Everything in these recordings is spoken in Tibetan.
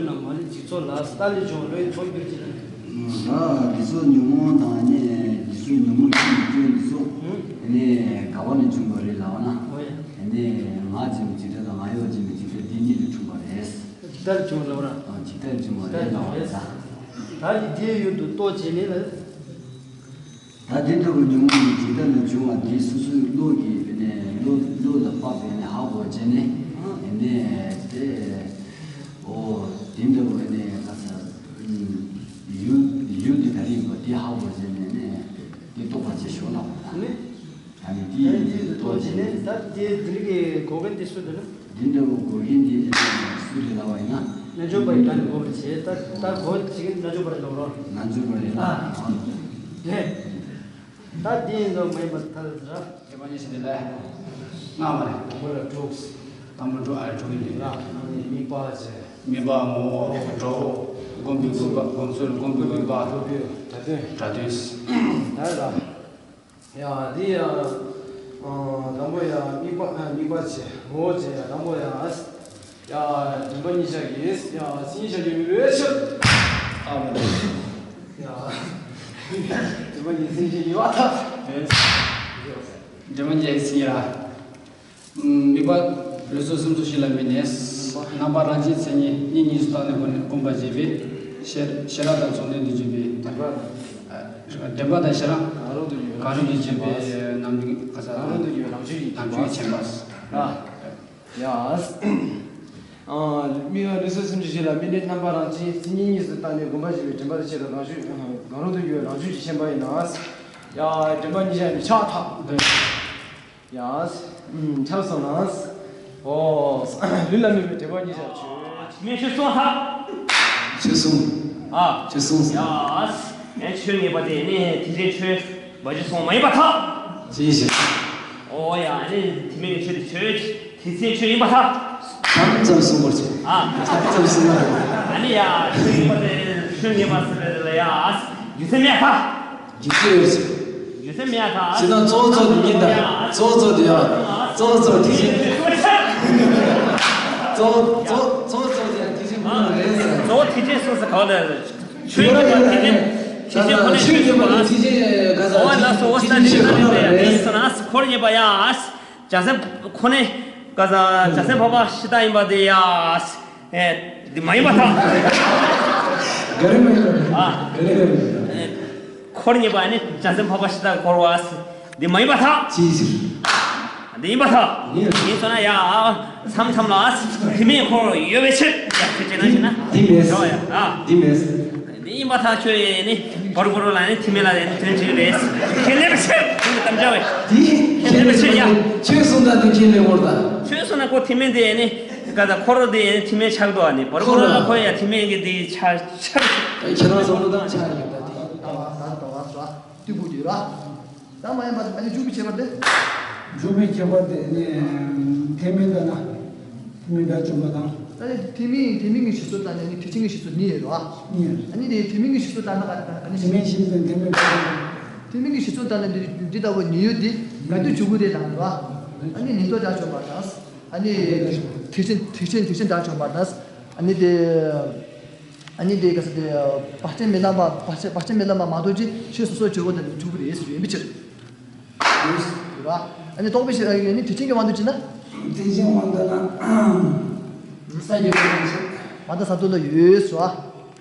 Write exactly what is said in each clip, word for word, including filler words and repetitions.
ན་མ་ལི་འཇིག་ཚོགས་ལ་སྟ་ལི་ཅུང་ལོའི་ཚོགས་འགྱུར་གྱི་ལ། ད་འདི་ཚོ་ཉོན་མོངས་དང་ནི་འདི་ཚོ་ཉོན་མོངས་ཀྱི་སྐྱོན་འདི་ཚོ་ནི་ག་བ་ནས་བྱུང་བ་རེད་ལབ་ན། ཨོ་ཡ། ནི་ང་ཅན་འཇིག་ལྟ་དང་ང་ཡོད་ཅན་གྱི་འཇིག་ལྟ་འདི་གཉིས་ལས་བྱུང་བ་རེད། འཇིག་ལྟར་བྱུང་ལབ་ར། ཨ་འཇིག་ལྟར་བྱུང་བ་རེད་ལབ་པ་རེད། ད་འདི་འདིའི་ཡུལ་དུ་ལྟོ་བྱས་ནས་ལ། ད་དེ་ལྟ་བུ་ཉོན་མོངས་ཀྱི་འཇིག་ལྟ་ནས་བྱུང་བ་འདི་སོ་སོའི་བློ་གིས་ནས་བློ་བློ་ལ་དཔག་པས་ནས་ཧ་གོ་བྱས་ནས་ནས་དེ་ཨོ་དེ་ལྟ་བུ་ནས་ག་ས་ཡུལ་ཡུལ་འདི་ག་རེ་ཡིན་པ་འདི་ཧ་གོ་བྱས་ནས་ནས་དེ་རྟོགས་པ་བྱེད་ཤོག་ལབ་པ་དང་། ཨ་ནི་དེ་ཡིན་དུས་རྟོགས་བྱས་ནས་ད་དེ་དེ་རིགས་ཀྱི་གོ་མཁན་དེ་སུ་དེ་ནི། འདི་འདྲ་བོ་གོ་མཁན་འདི་སུ་རེད་ལབ་པ་ཡིན་ན། རྣལ་འབྱོར་པ་ཡིས་ད་ནི་གོ་བར་བྱེད། ད་ད་གོ་བྱེད་མཁན་རྣལ་འབྱོར་པ་རེད་ལབ་རོགས། རྣལ་འབྱོར་པ་རེད་ལ། ཨ། རེད། ད་འདི་ཡིན་དུ་མ་ཡིན་པ་ཐལ་ར། དེ་མ་ཉེས་ཤིང་དེ་ལས། སྔ་མ་རེད། དང་པོ་ལ་དྲུག་དང་པོ་དྲུག་ཨ་རེ་དྲུག་ཡིན་ལ། ཨ་ནི་དམིགས་པ་བྱས། དམིགས་པ་ངོ་བོ་གྲོགས་པོ་སྒོམ་པའི་དགོས་པ་སྒོམ་ཚུལ་སྒོམ་པའི་དགོས་པ། སྒྲ་དོན། སྒྲ་དོན། ད་ལ། ཡ་འདི་ཡ། ཨ་དང་པོ་ཡ་དམིགས་པ་ཨ་དམིགས་པ་བྱས་ངོ་བོ་བྱས་ཡ་དང་པོ་ཡ། ཡ་དྲན་པ་གཉིས་ཆ་གིས་ཡ་མཚན་ཉིད་ཆ་གིས་མི་འབོད་ཕྱིར། ཨ་མ་ལ། ཡ་དྲན་པ་གཉིས་མཚན་གཞི་ཡིན་པར་ཐལ། དྲན་པ་གཉིས་མཚན་གཞི་ལ། དམིགས་པ་ལུས་སྲོག་སེམས་ཚོགས་བཞི་ལ་དམིགས་ནས། རྣམ་པ་རང་བཞིན་མཚན་ཉིད་གཉིས་སུ་བརྟགས་ནས་སྒོམ་པར་བྱེད་པས་ཤེས་ཤེས་རབ་དང་ཚོགས་ལྡན་དུ་འབྱེད་པའི། དྲན་པ་དང་ཤེས་རབ་གང་རུང་དུ་ཡོད་རྣམ་བཞིན་གྱིས་བྱེད་པའི་རྣམ་གཟིགས་གང་རུང་དུ་ཡོད་རྣམ་བཅུ་ཡི་རྣམ་བཅུ་ཡི་ཁྱད་པར། ཡ། དམིགས་པ་ལུས་སྲོག་སེམས་ཚོགས་བཞི་ལ་དམིགས་ནས་རྣམ་པ་རང་བཞིན་མཚན་ཉིད་གཉིས་སུ་བརྟགས་ནས་སྒོམ་པར་བྱེད་པའི་དྲན་པ་དང་ཤེས་རབ་རང་བཞིན་གང་རུང་དུ་ཡོད་རྣམ་བཅུ་ཡི་ཁྱད་པར་ཡིན་ན། ཡ། དྲན་པ་གཉིས་ཆ་ནི་ཆགས་ཐག་འདོད། ཡ། ཆགས་སོང་ན། ཨོ། ལུས་ལ་དམིགས་པའི་དྲན་པ་གཉིས་ཆ་ཆོད། དྲན་པའི་ཆོས་གསུངས་ཐལ། ཆོས་གསུངས། ཨ། ཆོས་གསུངས། ཡ། ཨེ་ཆོས་ངེས་པ་དེ་ནི་དེ་འདྲའི་ཆོས་མ་གཞི་སོང་མ་ཡིན་པར་ཐལ། ཅི་ཞིག་ཨོ་ཡ་ཨ་ནི་དེ་མིན་གྱི་ཆོས་དེ་ཆོས་དེ་ཚེ་ཆོས་ཡིན་པར་ཐལ། ཙམ་ཙམ་གསུངས་པར་བྱེད། ཨ། ཙམ་ཙམ་གསུངས་པར་བྱེད། ཨ་ནི་ཡ་ཆོས་ངེས་པ་དེ་ཆོས་ངེས་པ་ཟེར་བ་དེ་ལ་ཡ་རྒྱུ་མཚན་མེད་ཐལ། རྒྱུ་མཚན་ཡོད་ཟེར། རྒྱུ་མཚན་མེད་ཐལ། ཞེ་སྡང་གཙོ་བོ་གཙོ་དེ་ཉིད་དང་གཙོ་བོ་གཙོ་དེ་ཡང་གཙོ་བོ་གཙོ་དེ་བཞིན། གཙོ་བོ་གཙོ་གཙོ་བོ་གཙོ་དེ་ཡང་དེ་བཞིན་ཁོ་ན་རེད་ཟེར། གཙོ་བོ་དེ་བཞིན་གསུངས་ཟེར་ག་བ་ལ། ཆོས་ཉིད་པ་དེ་བཞིན་དེ་བཞིན་ཁོ་ན་ཆོས་ཉིད་པ་དེ་བཞིན་ག་ཟེར། འོ་ལགས་སོ། འོ་ས་ཆོས་ཉིད་ཁོ་ན་རེད་ཟེར་ན་འཁོར་ཉིད་པ་ཡ། བྱང་སེམས་ཁོ་ནས་བཀའ་སྩལ། བྱང་སེམས་འཕགས་པ་ཤི་སྟངས་ཡིན་པ་དེ་ཡ། ཨེ། འདི་མ་ཡིན་པར་ཐལ། ག་རེ་མ་ཡིན་པར་ཐལ། ཨ། ག་རེ་མ་ཡིན་པར་ཐལ། ཨེ། འཁོར་ཉིད་པ་ནི་བྱང་སེམས་འཕགས་པ་ཤི་སྟངས་འཁོར་བ། འདི་མ་ཡིན་པར་ཐལ། ཅི་ཟེར། འདི་ཡིན་པར་ཐལ། ཡིན། ཡིན་སོང་ན་ཡ། མཚམས་མཚམས་ལ་མཚམས་མེད་འཁོར་ཡོད་པའི་ཕྱིར། ཡ་ཁྱེད་ཅེ་ན་ཞེ་ན། འདི་མེད། ཡ། ཨ། འདི་མེད། འདི་ཡིན་པར་ཐག་ཆོད་ཡིན་ནི། བོར་བོར་ལ་ནི་ཐི་མི་ལ་ནི་དོན་ཅིག་རེད། ཁས་ལེན་པའི་ཕྱིར། དམ་བཅའ་བས། འདི་ཁས་ལེན་པའི་ཕྱིར་ཡ། ཆོས་གསུངས་དང་དེ་ཁས་ལེན་བོར་དང་། ཆོས་གསུངས་ན་ཁོ་ཐི་མི་འདི་ནི་ག་ད་འཁོར་དེ་ཐི་མི་ཆགས་འདུག་ནི། བོར་བོར་ལ་ཁོ་ཡ་ཐི་མི་གི་འདི་ཆགས་ཆགས། ཁྱེད་རང་བསམ་བློ་བཏང་ཆགས་ཡོད་ད་དེ། ད་བ་ད་ད་བ་ད་བ་ཏི་བུ་དེ་ར། ད་མ་ཡིན་པ་ཨ་ནི་འཇུག་པའི་ཁྱད་པར་དེ། འཇུག་པའི་ཁྱད་པར་དེ་ནི་ཐེག་དམན་ལྟར་ན་ཐེག་དམན་དགྲ་བཅོམ་པ་དང་། ད་ནི་ཐེག་དམན་ཐེག་དམན་གྱི་གཞི་ཚོགས་ལྟར་ན་ནི་ཐེག་ཆེན་གྱི་གཞི་ཚོགས་གཉིས་ཡོད་རེད་བ། གཉིས་ཡོད། ཨ་ནི་དེ་ཐེག་དམན་གྱི་གཞི་ཚོགས་ལྟར་ན་ག་ག་ནི་ཐེག་དམན་གཞི་ཚོགས་ཐེག་དམན་དགྲ་བཅོམ་པ། ཐེག་དམན་གྱི་གཞི་ཚོགས་ལྟར་ན་འདི་འདི་ལྟ་བུ་ཉེ་ཡོད་དེ་ག་དུས་འཇུག་དགོས་དེ་དང་རེད་བ། ཨ་ནི་ཉན་ཐོས་དགྲ་བཅོམ་པ་དང་། ཨ་ནི་ཐེག་ཆེན་ཐེག་ཆེན་ཐེག་ཆེན་དགྲ་བཅོམ་པ་དང་། ཨ་ནི་དེ། ཨ་ནི་དེ་ག་ས་དེ་བག་ཅན་སྨོན་ལམ་པ་བག་ཅན་བག་ཅན་སྨོན་ལམ་པ་མ་གཏོགས་ཅི་ཆོས་སོ་སོར་བརྗོད་པ་དང་ནི་འཇུག་པ་རེད་ཟེར་ཡོད་པའི་ཕྱིར། རེད་བ། ཨ་ནི་རྟོགས་པའི་ཕྱིར་ཨ་ནི་དེ་བྱིང་གི་དབང་དུ་བྱས་ན། དེ་བྱིང་དབང་དུ་ན། ས་རྒྱུ་དང་ས་མཐའ་ས་མཐའ་ལ་ཡོད་ཟེར་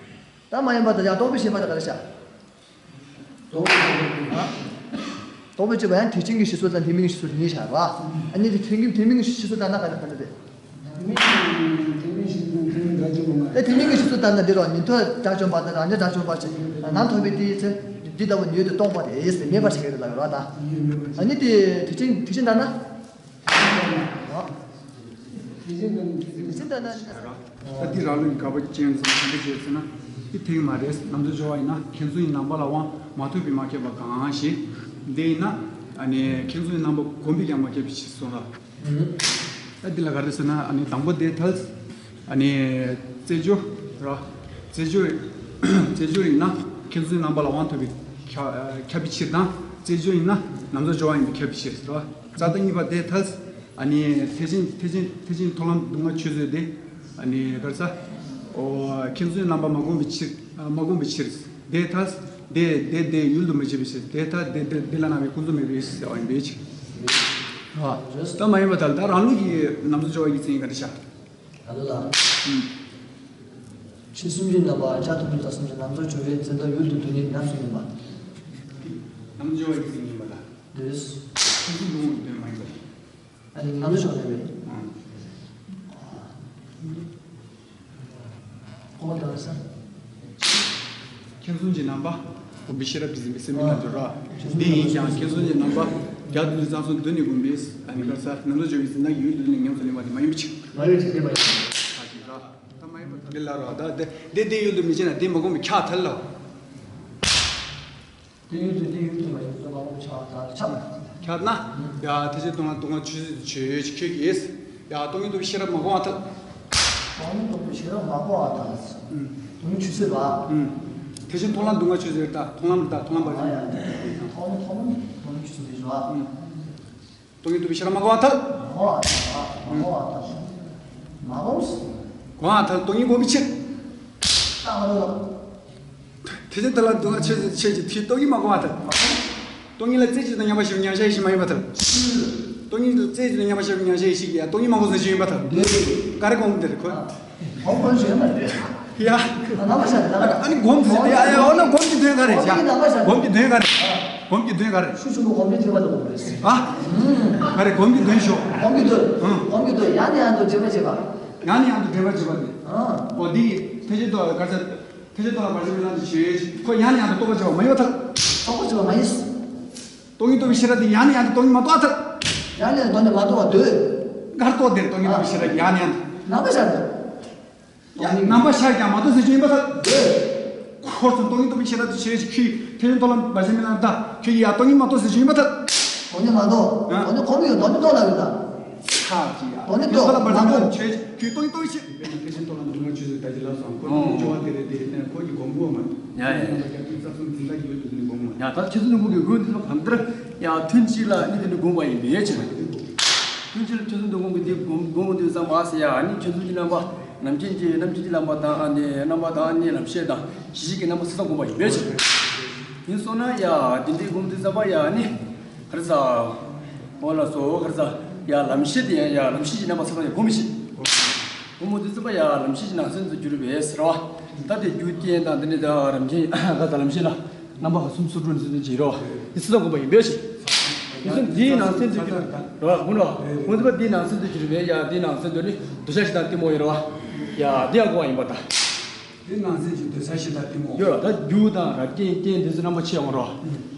བ། ད་མ་ཡིན་པ་དང་ཡང་རྟོགས་པའི་ཤེས་པ་དང་ག་རེ་བྱ། རྟོགས་པའི་ཤེས་པ་ཡང་ཐེག་ཆེན་གྱི་ཤེས་ཚོད་དང་ཐེག་དམན་གྱི་ཤེས་ཚོད་གཉིས་བྱ་བ། ཨ་ནི་དེ་ཐེག་དམན་གྱི་ཤེས་ཚོད་ལྟར་ན་ག་རེ་ག་རེ་རེད། ད་ཐེག་དམན་གྱི་ཤེས་ཚོད་ལྟར་ན་འདི་རོ་ཉན་ཐོས་དགྲ་བཅོམ་པ་དང་རང་རྒྱལ་དགྲ་བཅོམ་པ་ཅིག་ནམ་ཐོབ་པའི་དེའི་ཚེ་འདི་ལྟ་བུ་ཉིད་དུ་སྟོང་པ་རེད་ཟེར་མེད་པར་བྱ་གི་རེད་ལབ་ཡོད་ར་ད། ཨ་ནི་དེ་ཐེག་ཆེན་ཐེག་ཆེན་ལྟར་ན། ཨ། ཐེག་ཆེན་ལྟར་ན། ད་འདི་རང་ལུགས་ཀྱི་དགག་པ་ཅན་ཚོ་ག་འདྲ་བྱས་ཟེར་ན། འདི་ཐེག་མ་རེད། ནམ་རྒྱུན་སྦྱོར་བ་ཡིན་ན་ཁྱེད་ཚོ་ཡི་རྣམ་པ་ལ་དབང་མ་ཐོབ་པས་མ་ཁྱབ་པ་གང་ཞིག་འདི་ཡིན་ན། ཨ་ནི་ཁྱེད་ཚོ་ཡི་རྣམ་པ་གོམས་པས་ཀྱང་མ་ཁྱབ་པའི་ཕྱིར་གསུངས་ལ། ཨ་འདི་ལ་ག་རེ་ཟེར་ན་ཨ་ནི་དང་པོ་དེ་ཐལ། ཨ་ནི་རྩེ་སྦྱོར་ར། རྩེ་སྦྱོར་རྩེ་སྦྱོར་ཡིན་ན་ཁྱེད་ཚོའི་རྣམ་པ་ལ་དབང་ཐོབ་པའི་ཁྱབ་ཁྱབ་པའི་ཕྱིར་དང་རྩེ་སྦྱོར་ཡིན་ན་ནམ་རྒྱུན་སྦྱོར་བ་ཡིན་པས་ཁྱབ་པའི་ཕྱིར་ར། རྩ་བ་གཉིས་པ་དེ་ཐལ། ཨ་ནི་ཐེག་ཆེན་ཐེག་ཆེན་ཐེག་ཆེན་མཐོང་ལམ་སྡུག་བསྔལ་ཆོས་བཟོད་དེ། ཨ་ནི་ག་རེ་ཟ། ཨོ། ཁྱེད་ཚོའི་རྣམ་པ་མ་བསྒོམས་པའི་ཕྱིར། ཨ། མ་བསྒོམས་པའི་ཕྱིར། དེ་ལྟར་དེ་དེ་དེ་ཡུལ་དུ་མི་བྱེད་པའི་ཕྱིར། དེ་ལྟར་དེ་དེ་དེ་ལ་སྣང་བས་ཀུན་རྫོབ་མེད་པའི་ཕྱིར་ཟེར་བ་ཡིན་པའི་ཕྱིར། ཨ། ད་མ་ཡིན་པ་དག་ད་རང་ལུགས་ཀྱི་རྣམ་གཞག་སྦྱོར་བ་ཡིག་ཚིག་ཡིན་ག་འདྲ་བྱ། ད་ལྟ་ལ། ཨུམ། ཆོས་སུམ་ཅུའི་རྣམ་པ་བྱ་དང་མི་རྟག་སུམ་ཅུ་རྣམ་གཞག་སྦྱོར་བའི་འཛིན་སྟངས་ཡུལ་དུ་འདོད་ནི་ཉམས་སུ་ལེན་པ། རྣམ་གཞག་སྦྱོར་བ་ཡིག་ཚིག་ཡིན་པ་དང་། འདོད། ཆོས་སུམ་ཅུ་ལུང་དོན་མ་ཡིན་པ། ཨ་ནི་རྣམ་གཞག་སྦྱོར་བ་ཡིན་པས། ཨང་། གོང་དང་ས། ཁྱེད་གསུམ་གྱི་རྣམ་པ། བསྒོམ་པའི་ཤེས་རབ་ཀྱིས་ཟིན་པའི་སེམས་མི་རྣལ་འབྱོར་ར། འདི་ཡིན་ཀྱང་ཁྱེད་གསུམ་གྱི་རྣམ་པ། རྒྱ་དུ་ནི་གཙང་སོང་དོན་ནི་བསྒོམ་པས། ཨ་ནི་ག་ས་རྣམ་གཞག་སྦྱོར་བའི་འཛིན་སྟངས་ཡུལ་དུ་ནི་ཉམས་སུ་ལེན་པ་དེ་མ་ཡིན་པའི་ཕྱིར། མ་ཡིན་པའི་ཕྱིར་དེ་མ་ཡིན། ཁ་ཅིག་ར། ད་མ་ཡིན་པ་དེ་ལ་ར། ད་དེ་དེ་དེ་ཡུལ་དུ་མི་བྱེད་ན་དེ་མ་བསྒོམས་པའི་ཁྱག་ཐལ་ལོ། དེ་ཡུལ་དུ་དེ་ཡུལ་དུ་མ་ཡིན་ཙམ་མ་འོང་ཆགས་ད་ཆགས། ཁྱབ་ན། ཡ་དེ་ཚེ་སྟོང་ལ་སྟོང་པ་ཆོས་ཅན་དུ་ཆོས་ཅན་ཁྱོད་ཀྱིས། ཡ་སྟོང་ཉིད་རྟོགས་པའི་ཤེས་རབ་མ་གོ་བ་ཐལ། སྟོང་ཉིད་རྟོགས་པའི་ཤེས་རབ་མ་གོ་བ་ཐལ། སྟོང་ཉིད་ཆོས་ཅན་པ། དེ་བཞིན་མཐོང་ལམ་སྡུག་བསྔལ་ཆོས་ཅན་ད་མཐོང་ལམ་ད་མཐོང་ལམ་པ་ཡིན། མཐོང་ལམ་མཐོང་ལམ་སྟོང་ཉིད་ཆོས་ཅན་པ། སྟོང་ཉིད་རྟོགས་པའི་ཤེས་རབ་མ་གོ་བ་ཐལ། མ་གོ་བ་ཐལ། མ་གོ་བ་ཐལ། མ་གོ། གོ་བ་ཐལ། སྟོང་ཉིད་སྒོམ་པའི་ཕྱིར། ད་མ་གོ། དེ་བཞིན་མཐོང་ལམ་སྡུག་བསྔལ་ཆོས་ཅན་ཁྱོད་ཀྱིས་དེའི་སྟོང་ཉིད་མ་གོ་བ་ཐལ། སྟོང་ཉིད་ལ་རྩེ་གཅིག་ཏུ་མཉམ་པར་ཤར་བའི་མཉམ་གཞག་ཡེ་ཤེས་མ་ཡིན་པ་ཐལ། སྟོང་ཉིད་ལ་རྩེ་གཅིག་ཏུ་མཉམ་པར་ཤར་བའི་མཉམ་གཞག་ཡེ་ཤེས་ཀྱིས་ཡང་སྟོང་ཉིད་མ་གོ་ཟེར་རྒྱུ་ཡིན་པ་ཐལ། འདོད། ག་རེ་སྒོམ་དེ་རེད་ཁོ། སྒོམ་དགོས་ཞེས་མ་རེད། ཡ། རྣམ་པར་ཤར་རེད། ཨ་ནི་སྒོམ་ཟེར་ཏེ། ཨ་ཡ། འོ་ན་སྒོམ་གྱི་དོན་ག་རེ་བྱ། སྒོམ་གྱི་རྣམ་པར་ཤར། སྒོམ་གྱི་དོན་ག་རེ། སྒོམ་གྱི་དོན་ག་རེ། ཤུགས་ཆེན་པོ་སྒོམ་པའི་ཐེག་པ་ལ་སྒོམ་རེད། ཨ། ག་རེ་སྒོམ་གྱི་དོན་ཤོག་སྒོམ་གྱི་དོན། ཨང་། སྒོམ་གྱི་དོན་ཡང་ནས་ཡང་དུ་འདྲེན་པར་བྱེད་པ། ཡང་ནས་ཡང་དུ་འདྲེན་པར་བྱེད་པ་དེ། ཨང་། འོ་འདི་ཡིས་ཐེག་ཆེན་ཐོག་ག་ཚད། ཐེག་ཆེན་ཐོག་ལ་བར་ཆད་མེད་ལམ་དུ་བྱེད། ཁོ་ཡང་ནས་ཡང་དུ་རྟོགས་པར་བྱེད་པ་མ་ཡིན་པར་ཐལ། རྟོགས་པར་བྱེད་པ་མ་ཡིན། སྟོང་ཉིད་རྟོགས་པའི་ཤེས་རབ་དེ་ཡང་ནས་ཡང་དུ་སྟོང་ཉིད་མ་རྟོགས་པར་ཐལ། ཡང་ནས་སྟོང་ཉིད་མ་རྟོགས་པར་འདོད། གར་རྟོགས་དེར་སྟོང་ཉིད་རྟོགས་པའི་ཤེས་རབ་ཡང་ནས་ཡང་དུ། རྣམ་པར་ཤར་ཏེ། ཡང་རྣམ་པར་ཤར་ཀྱང་མ་རྟོགས་ཟེར་རྒྱུ་ཡིན་པར་ཐལ། འདོད། འཁོར་ཚོ་སྟོང་ཉིད་རྟོགས་པའི་ཤེས་རབ་དེ་ཆོས་ཅན་ཁྱོད་ཐེག་ཆེན་ཐོག་ལ་བར་ཆད་མེད་ལམ་ད་ཁྱོད་ཀྱིས་ཡང་སྟོང་ཉིད་མ་རྟོགས་ཟེར་རྒྱུ་ཡིན་པར་ཐལ། སྟོང་ཉིད་མ་རྟོགས། ཨ། སྟོང་ཉིད་གོམས་ཡོད་སྟོང་ཉིད་རྟོགས་ལ་ཡོད་ད། ཁ་ཅིག་ཡ། སྟོང་ཉིད་རྟོགས་ཐེག་ཆེན་ཐོག་ལ་བར་ཆད་མེད་ལམ་ཆོས་ཁྱོད་སྟོང་ཉིད་རྟོགས་པའི་ཕྱིར། དཔེར་ན་ཐེག་ཆེན་ཐོག་ལ་སྡུག་བསྔལ་ཆོས་ཅན་ད་ཅི་ལབ་སོང་། ཁོ་ཨོ། སྦྱོར་བ་དེ་རེད། དེ་ཡིན་ན་ཁོ་གི་སྒོམ་དགོས་མ་རེད། ཡ་ཡ་ཡ། རྣམ་པར་ཤར་ཏེ་རྩ་གསུམ་འཛིན་སྟངས་ཀྱི་ཡུལ་དུ་འདི་སྒོམ་མ། ཡང་ད་ཆོས་ཚུལ་སྣ་བདུན་གྱི་སྒོ་འདི་ལ་གང་ལྟར་ཡང་ཐུན་གཅིག་ལ་ནི་དེ་འདྲ་སྒོམ་པ་ཡིན་པའི་ཕྱིར། ཐུན་གཅིག་ལ་ཆོས་ཚུལ་སྣ་བདུན་གྱི་འདི་སྒོམ་སྒོམ་དུས་ཙམ་པ་ཟེར་ཡ་ནི་ཆོས་ཚུལ་གྱི་རྣམ་པ་ནམ་མཁའི་ནམ་མཁའི་རྣམ་པ་དང་ཨ་ནི་རྣམ་པ་དང་ཨ་ནི་ལམ་ཤེས་དང་གཞི་གི་རྣམ་པ་སོ་སོ་སྒོམ་པ་ཡིན་པའི་ཕྱིར། ཡིན་སོང་ན་ཡ་དེ་འདྲའི་སྒོམ་དུས་ཙམ་པ་ཡ་ནི་ག་རེ་ཟ། འོ་ལགས་སོ། ག་རེ་ཟ། ཡ་ལམ་ཤེས་དེ་ཡང་ཡ་ལམ་ཤེས་ཀྱི་རྣམ་པ་སོ་སོ་ཡ་སྒོམ་མི་ཤེས། སྒོམ་དུས་ཙམ་པ་ཡ་ལམ་ཤེས་ཀྱི་ནང་ཚན་དུ་གྱུར་པའི་ཟེར་བ། ད་དེ་རྒྱུ་རྐྱེན་དང་འདི་ནི་ད་རང་བཞིན་ག་ད་ལམ་ཤེས་ལ་རྣམ་པ་གསུམ་སུ་འགྲོ་ནི་སུ་འདྲ་ཅིག་རོ། ཡིད་སྲིད་དང་སྒོམ་པ་ཡིན་པའི་ཕྱིར། ཡིད་སྲིད་འདིའི་ནང་ཚན་དུ་གྱུར་རོ། སྒོམ་རོ། སྒོམ་དུས་པ་འདིའི་ནང་ཚན་དུ་གྱུར་པའི་ཡ་འདིའི་ནང་ཚན་དུ་ནི་འདོད་ཆགས་ཞེ་སྡང་གཏི་མུག་ཡིན་རོ། ཡ་འདི་ཡང་སྒོམ་པ་ཡིན་པ་དང་། འདིའི་ནང་ཚན་གྱི་འདོད་ཆགས་ཞེ་སྡང་གཏི་མུག་ཡོད་རོ། ད་རྒྱུ་དང་ར་རྐྱེན་རྐྱེན་འདི་ཚོ་རྣམ་པ་ཕྱེ་འོང་རོ།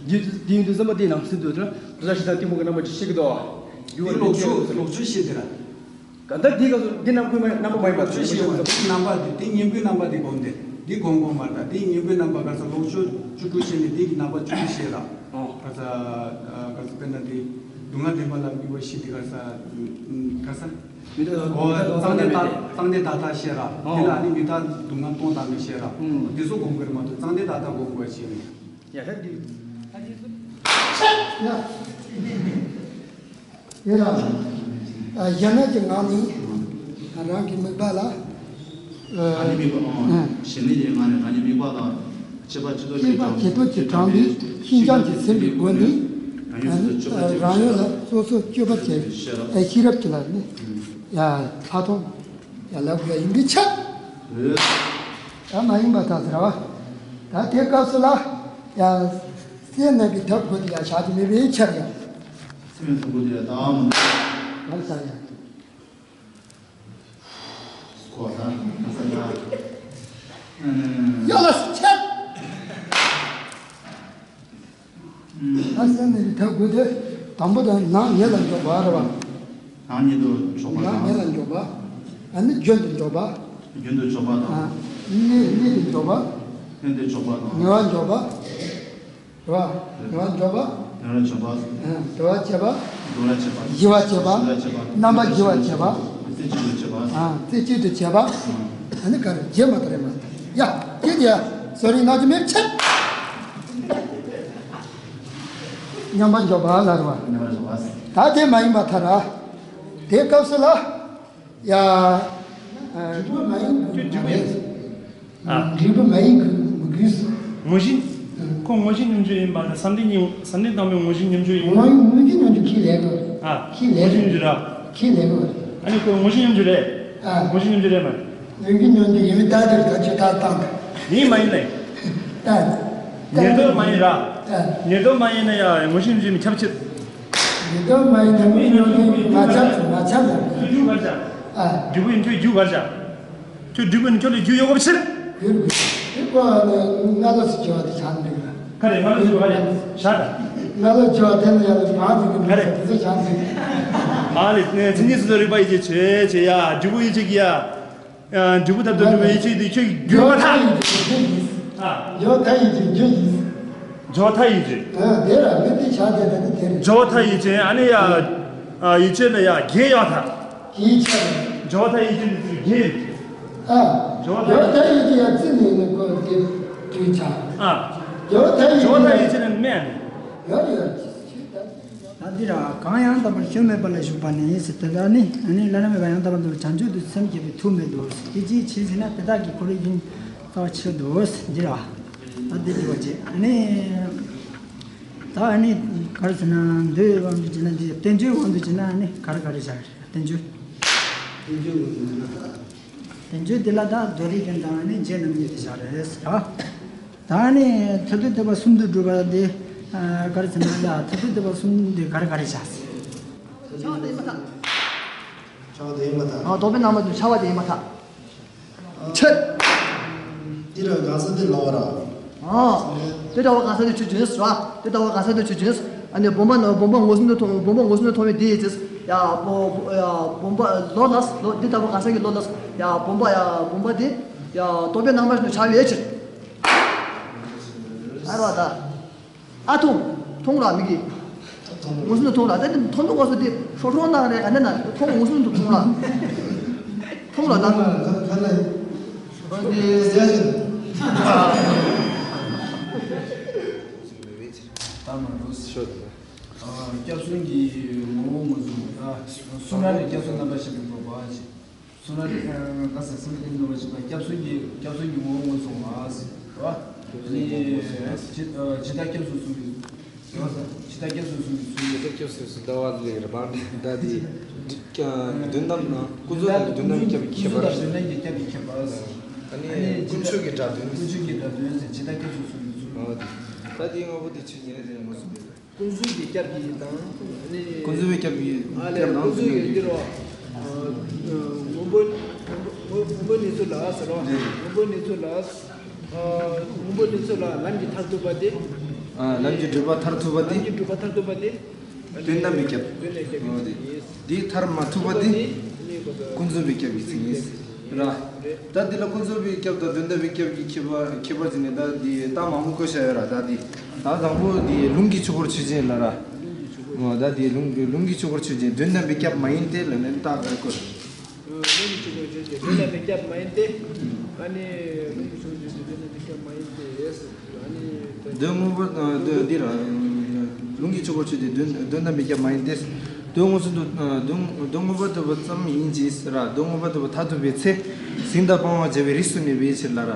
འདི་འདི་ཡིན་དུས་ཙམ་པ་འདིའི་ནང་ཚན་དུ་འདོད་ཆགས་ཞེ་སྡང་གཏི་མུག་གི་རྣམ་པ་ཅིག་ཤེས་ཀྱི་འདུག་རྒྱུ་བ་འདི་ལོག་ཕྱོགས་ལོག་ཕྱོགས་ཤེས་དེ་ར། ག་ད་འདི་ག་ཚོད་འདི་རྣམ་ཀུན་མ་རྣམ་པ་མ་ཡིན་པ་ཆོས་ཤེས་པ་འདི་རྣམ་པ་འདི་འདི་གཉེན་པོའི་རྣམ་པ་འདི་སྒོམ་སྟེ་འདི་སྒོམ་སྒོམ་མར་ད་འདི་གཉེན་པོའི་རྣམ་པ་ག་ས་ལོག་ཕྱོགས་བཅུ་དྲུག་ཤེས་ནས་འདི་གི་རྣམ་པ་བཅུ་དྲུག་ཤེས་ར། ཨོ། ག་ས་ག་ས་དཔེར་ན་འདི་སྡུག་བསྔལ་བདེན་པ་ལ་དམིགས་པ་ཤེས་འདི་ག་ས་ག་ས། མི་རྟག་ཨོ་གཙང་འདི་དག་གཙང་འདི་དག་དག་ཤེས་ར། ཨོ། འདི་ལ་ནི་མི་རྟག་སྡུག་བསྔལ་སྟོང་དག་ནས་ཤེས་ར། ཨུམ། འདི་ཚོ་སྒོམ་དགོས་རེད་མ་གཏོགས་གཙང་འདི་དག་དག་སྒོམ་དགོས་ཤེས་མེད། ཡ་ཧད་འདི། ཡ། དེ་ལ་གཞན་གནས་ཀྱི་ངང་ནས་རང་གི་དམིགས་པ་ལ། རང་ཉིད་དམིགས་པ། ཨང་། གཞན་གནས་ཀྱི་ངང་ནས་རང་ཉིད་དམིགས་པ་ལ་སྤྱད་པ་ཇི་ལྟ་ཇི་ལྟར་དྲངས་པའི་ཤིན་སྦྱངས་ཀྱི་སེམས་ཀྱི་སྒོ་ནས་རང་ཡུལ་ལ་སོ་སོ་སྤྱོད་པར་བྱེད་པའི་ཤེས་རབ་ཀྱི་ལ་ནི་ཡ་ལྷག་མཐོང་ཡ་ལབ་དགོས་ཡིན་པའི་ཕྱིར། ད་མ་ཡིན་པ་ད་ཟེར་བ། ད་དེ་སྐབས་སུ་ལ་ཡ་སེམས་རྣམ་པའི་ཐབས་དགོས་ཏེ་ཡ་བྱ་རྒྱུ་མེད་པའི་ཕྱིར་ཡ། སེམས་ཐོག་གོ་དེ་ད་མ། གང་ཟག་ཡ། གོ་ད་གང་ཟག་ཡ། ཡ་ལ་ཆད། ད་སེམས་ནི་ཐབས་དགོས་ཏེ་དང་པོ་དང་ནང་ཉེ་ལ་འཇོག་པ་རེད་བ། ནང་ཉེ་དུ་འཇོག་པ་དང་། ནང་ཉེ་ལ་འཇོག་པ། ཨ་ནི་རྒྱུན་དུ་འཇོག་པ། རྒྱུན་དུ་འཇོག་པ་དང་། ཨ། གནས་གནས་དུ་འཇོག་པ། གནས་དུ་འཇོག་པ་དང་། ངེས་པར་འཇོག་པ། རེད་བ། ངེས་པར་འཇོག་པ། ངེས་པར་འཇོག་པ། ཨ། དུ་བ་བྱེད་པ། དུ་བ་བྱེད་པ། ཞི་བ་བྱེད་པ། ཞི་བ་བྱེད་པ། རྣམ་པ་ཞི་བ་བྱེད་པ། རྩེ་གཅིག་ཏུ་བྱེད་པ། ཨ། རྩེ་གཅིག་ཏུ་བྱེད་པ། ཨ་ནི་ག་རེ་རྗེས་མ་ད་རེ་མ། ཡ། སྐྱེ་དེ་ཡ། བཟོ་རིག་ནག་ཅི་མེད་ཆད། མཉམ་པར་འཇོག་པ་ལ་རེད་བ། མཉམ་པར་འཇོག་པ། ད་དེ་མ་ཡིན་པ་ཐ་ར། དེ་སྐབས་སུ་ལ། ཡ། ཨ། འབྲས་བུ་མ་ཡིན་དགོས་མ་རེད། ཨ། འབྲས་བུ་མ་ཡིན་དགོས་མི་དགོས། ངོ་བཞིན། ཁོ་ངོ་བཞིན་སྙོམས་འཇུག་ཡིན་པ་དང་བསམ་གཏན་གྱི་བསམ་གཏན་དང་པོའི་ངོ་བཞིན་སྙོམས་འཇུག་ཡིན། ངོ་བཞིན་སྙོམས་འཇུག་ཁས་ལེན་དགོས། ཨ། ཁས་ལེན་དགོས། ངོ་བཞིན་སྙོམས་འཇུག་ར། ཁས་ལེན་དགོས། ཨ་ནི་ཁོ་ངོ་བཞིན་སྙོམས་འཇུག་རེད། ཨ། ངོ་བཞིན་སྙོམས་འཇུག་ཡིན་མིན་ལྟ་དེར་ད་ཆོས་ད་བཏང་ད། ཡིན་མ་ཡིན་ལེ། ད། ཉེར་བསྡོགས་མ་ཡིན་ར། ཨ། ཉེར་བསྡོགས་མ་ཡིན་ན་ཡང་ངོ་བཞིན་སྙོམས་འཇུག་མི་ཁྱབ་ཆེ། ཉེར་བསྡོགས་མ་ཡིན་ན་ངོ་བཞིན་སྙོམས་འཇུག་མ་ཁྱབ་མ་ཁྱབ་ལ། ཁྱོད་རྒྱུ་གར་བྱ། ཨ། འབྲས་བུ་ཡིན་ཁྱོད་རྒྱུ་གར་བྱ། ཁྱོད་འབྲས་བུ་ནི་ཁྱོད་ལ་རྒྱུ་ཡོད་དགོས་ཕྱིར། ཡོད་དགོས། དེ་ཀོ་ནི་སྔ་ལོ་སུ་བྱེད་པ་དེ་བྱ་འདུག་ལ། ག་རེ་སྔ་ལོ་སུ་བྱེད་པ་རེད་བྱ་ད། སྔ་ལོ་བྱེད་པ་དེ་ནི་ཡང་ལ་བང་ཟིག་གི་ག་རེ་དེ་ཚོ་བྱ་འདུག་ཨ་ལས་མཚན་ཉིད་སོ་སོ་རིག་པ་ཡིད་ཆེས་བྱེད་བྱེད་ཡ་འབྲས་བུ་ཡིད་ཆེས་ཀྱི་ཡ། འབྲས་བུ་ཐ་དད་འབྲས་བུ་ཡིད་ཆེས་དེ་ཁྱོད་རྒྱུ་མ་ཐག་ཡིད་ཆེས་རྒྱུ་ཡིན། ཨ། འཇོག་ཐ་ཡིད་ཆེས་རྒྱུ་ཡིན། འཇོག་ཐ་ཡིད་ཆེས། ཨ་དེ་ར་མི་དེ་བྱ་དེ་ད་དེ་དེ་རེད། འཇོག་ཐ་ཡིད་ཆེས་ཨ་ནི་ཡ། ཡིད་ཆེས་ལ་ཡ་རྒྱུ་ཡོད་ཐ། ཡིད་ཆེས། འཇོག་ཐ་ཡིད་ཆེས་ནི་དེ་རྒྱུ། ཨ། འཇོག་ཐ་ཡིད་ཆེས་ཡ་རྩི་ནས་ནི་ཀོ་དེ་དུས་ཆ། ཨ། འཇོག་ཐ་ཡིད་ཆེས། འཇོག་ཐ་ཡིད་ཆེས་ནི་སྨན། ཡོད་ཡོད། ད་འདི་ར་གང་ཡང་དག་པར་སྐྱོན་མེད་པ་ལ་ཞུགས་པ་ནི་ཟེར་དེ་ལ་ནི་ཨ་ནི་བླ་ན་མེད་པ་ཡང་དག་པར་རྟོགས་པའི་བྱང་ཆུབ་ཏུ་སེམས་བསྐྱེད་པའི་ཐུགས་མེད་དོ། དེ་ཅིའི་ཕྱིར་ཟེར་ན་དེ་དག་གི་འཁོར་ལོས་སྦྱིན་སྩལ་བའི་ཕྱིར་དོ། འདི་ར་ད་འདི་འདི་བ་ཅེ་ཨ་ནི་ད་ཨ་ནི་ག་རེ་ཟེར་ན་འདི་དབང་དུ་བྱས་ན་འདི་བསྟན་བཅོས་དབང་དུ་བྱས་ན་ཨ་ནི་ག་རེ་ག་རེ་བྱ་རེད་བསྟན་བཅོས། བསྟན་བཅོས་དབང་དུ་བྱས་ན། བསྟན་བཅོས་འདི་ལ་ད་མདོ་སྡེ་རྒྱན་དང་ཨ་ནི་རྗེ་རྣམ་གཉིས་དེ་བྱ་རེད་ཟེར་ར། ད་ནི་ཐར་ཐུག་དད་པ་གསུམ་དུ་བསྒྲུབ་པ་འདི། ཨ། ག་རེ་ཟེར་ན་ཡ་ཐར་ཐུག་དད་པ་གསུམ་འདི་ག་རེ་ག་རེ་བྱ་ཟེར། ཕྱག་དེ་ཡིན་མ་ཐག་ཕྱག་དེ་ཡིན་མ་ཐག་ཨ། རྟོག་པའི་རྣམ་པ་དུ་ཕྱག་པ་དེ་ཡིན་མ་ཐག་ཆད། འདི་ར་གང་ས་འདི་ལ་བ་ར། ཨ། དེ་ལྟ་བུ་གང་ས་འདི་ཆུ་བྱོས་ཟེར་བ། དེ་ལྟ་བུ་གང་ས་འདི་ཆུ་བྱོས། ཨ་ནི་བུམ་པ་ན་བུམ་པ་ངོས་ཟིན་དུ་མཐོང་བུམ་པ་ངོས་ཟིན་དུ་མཐོང་བའི་དེ་ཡི་ཚེ། ཡ་བུ་ཡ་བུམ་པ་ལོ་ལ་ལོ་འདི་ལྟ་བུ་གང་ས་གི་ལོ་ལ། ཡ་བུམ་པ་ཡ་བུམ་པ་དེ། ཡ་རྟོག་པའི་རྣམ་པ་ཞིག་ནས་འཆར་བའི་ཕྱིར། ཨ་རོ་ད། ཨ་མཐོང་། མཐོང་ལ་མིག་གིས། ངོས་ཟིན་དུ་མཐོང་ལ་ད་ནི་མཐོང་དུ་ངོས་སུ་དེ་ཧྲོ་ཧྲོ་ནང་རེད་ག་ནས་ན་མཐོང་ངོས་ཟིན་དུ་མཐོང་ལ། མཐོང་ལ་ད། ཁ་ཁ་ལ། འདི་ཟེར་ཞིག་ད་མ་རུ་ཤོད། སྐྱབས་གསུམ་གྱི་ངོ་བོ་ངོས་བཟུང་། ཨ། གསུང་རབ་ནས་སྐྱབས་གསུམ་རྣམ་པར་ཤེས་པའི་སྒོ་པ་ཞིག་གསུང་རབ་ཨ། ག་ས་སེམས་ཀྱི་ནོར་བ་ཞིག་པ་སྐྱབས་གསུམ་གྱི་སྐྱབས་གསུམ་གྱི་ངོ་བོ་ངོས་བཟུང་བ་ཟེར་བ། ནི་ཇི་ཇི་ལྟར་སྐྱབས་སུ་སོང་བའི་ཇི་ལྟར་སྐྱབས་སུ་སོང་བའི་ཚུལ། ཇི་ལྟར་སྐྱབས་སུ་སོང་ཟླ་བ་ལས་ར་བར་ད་དེ། དོན་དམ་ན་ཀུན་རྫོབ་དང་དོན་དམ་སྐྱབས་ཀྱི་ཁྱད་པར། ཀུན་རྫོབ་དང་དོན་དམ་སྐྱབས་ཀྱི་ཁྱད་པར། ཨ་ནི་ཀུན་རྫོབ་ཀྱི་སྒྲ་དོན། ཀུན་རྫོབ་ཀྱི་སྒྲ་དོན་ཟེར་ཇི་ལྟར་སྐྱབས་སུ་སོང་བའི་ཚུལ། ཨ་དེ་ད་དེ་ལྔ་པོ་དེ་ཆོས་ཉིད་རེད་ཟེར་ནས་ངོས་བཟུང་བས། ཀུན་རྫོབ་ཀྱི་སྐྱབས་ཀྱི་དང་ནི། ཀུན་རྫོབ་ཀྱི་སྐྱབས་ཀྱི་ཨ་ལས་སྐྱབས་ཀུན་རྫོབ་ཀྱི་འདི་རོ། སྔོན་པོ་སྔོན་པོ་གནས་ཚུལ་ལ་ཟེར་རོ། སྔོན་པོ་གནས་ཚུལ་ལ། སྔོན་པོ་གནས་ཚུལ་ལ་ལམ་གྱི་མཐར་ཐུག་པ་དེ། ལམ་གྱི་སྒྲུབ་པ་མཐར་ཐུག་པ་དེ། ལམ་གྱི་སྒྲུབ་པ་མཐར་ཐུག་པ་དེ། དོན་དམ་པའི་སྐྱབས། དོན་དམ་པའི་སྐྱབས་ཀྱི་ཚིག་ཡིན། དེ་མཐར་མ་ཐུག་པ་དེ། ཀུན་རྫོབ་པའི་སྐྱབས་ཀྱི་ཚིག་ཡིན། ར། ད་འདི་ལ་ཀུན་རྫོབ་པའི་སྐྱབས་དང་དོན་དམ་པའི་སྐྱབས་ཀྱི་ཁྱད་པར་ཁྱད་པར་ཟེར་ནས་ད་འདི་རྟགས་མང་པོ་བཀོད་བཞག་ཡོད་ར་ད་འདི། ད་དང་པོ་འདི་ལུང་གི་ཆོས་འཁོར་ཆོས་ཅན་ལ་ར། ད་འདི་ལུང་ལུང་གི་ཆོས་འཁོར་ཆོས་ཅན་དོན་དམ་པའི་སྐྱབས་མ་ཡིན་ཏེ་ལ་ནི་རྟགས་བཀོད། ལུང་གི་ཆོས་འཁོར་ཆོས་ཅན་དོན་དམ་པའི་སྐྱབས་མ་ཡིན་ཏེ། ཨ་ནི་ལུང་གི་ཆོས་འཁོར་ཆོས་ཅན་དོན་དམ་པའི་སྐྱབས་མ་ཡིན་ཏེ། དོན་དངོས་པོ་དང་དོན་འདི་ར། ལུང་གི་ཆོས་འཁོར་ཆོས་ཅན་དོན་དོན་དམ་པའི་སྐྱབས་མ་ཡིན་ཏེ། དོན་དངོས་སུ་དོན་དོན་དངོས་པོ་ཐོབ་པ་ཙམ་ཡིན་གྱི་ར། དོན་དངོས་པོ་ཐོབ་པ་མཐར་ཐུག་པའི་ཚེ། ཟིན་དང་སྤང་བར་བྱ་བའི་རིགས་སུ་མེད་པའི་ཕྱིར་ལ་ར།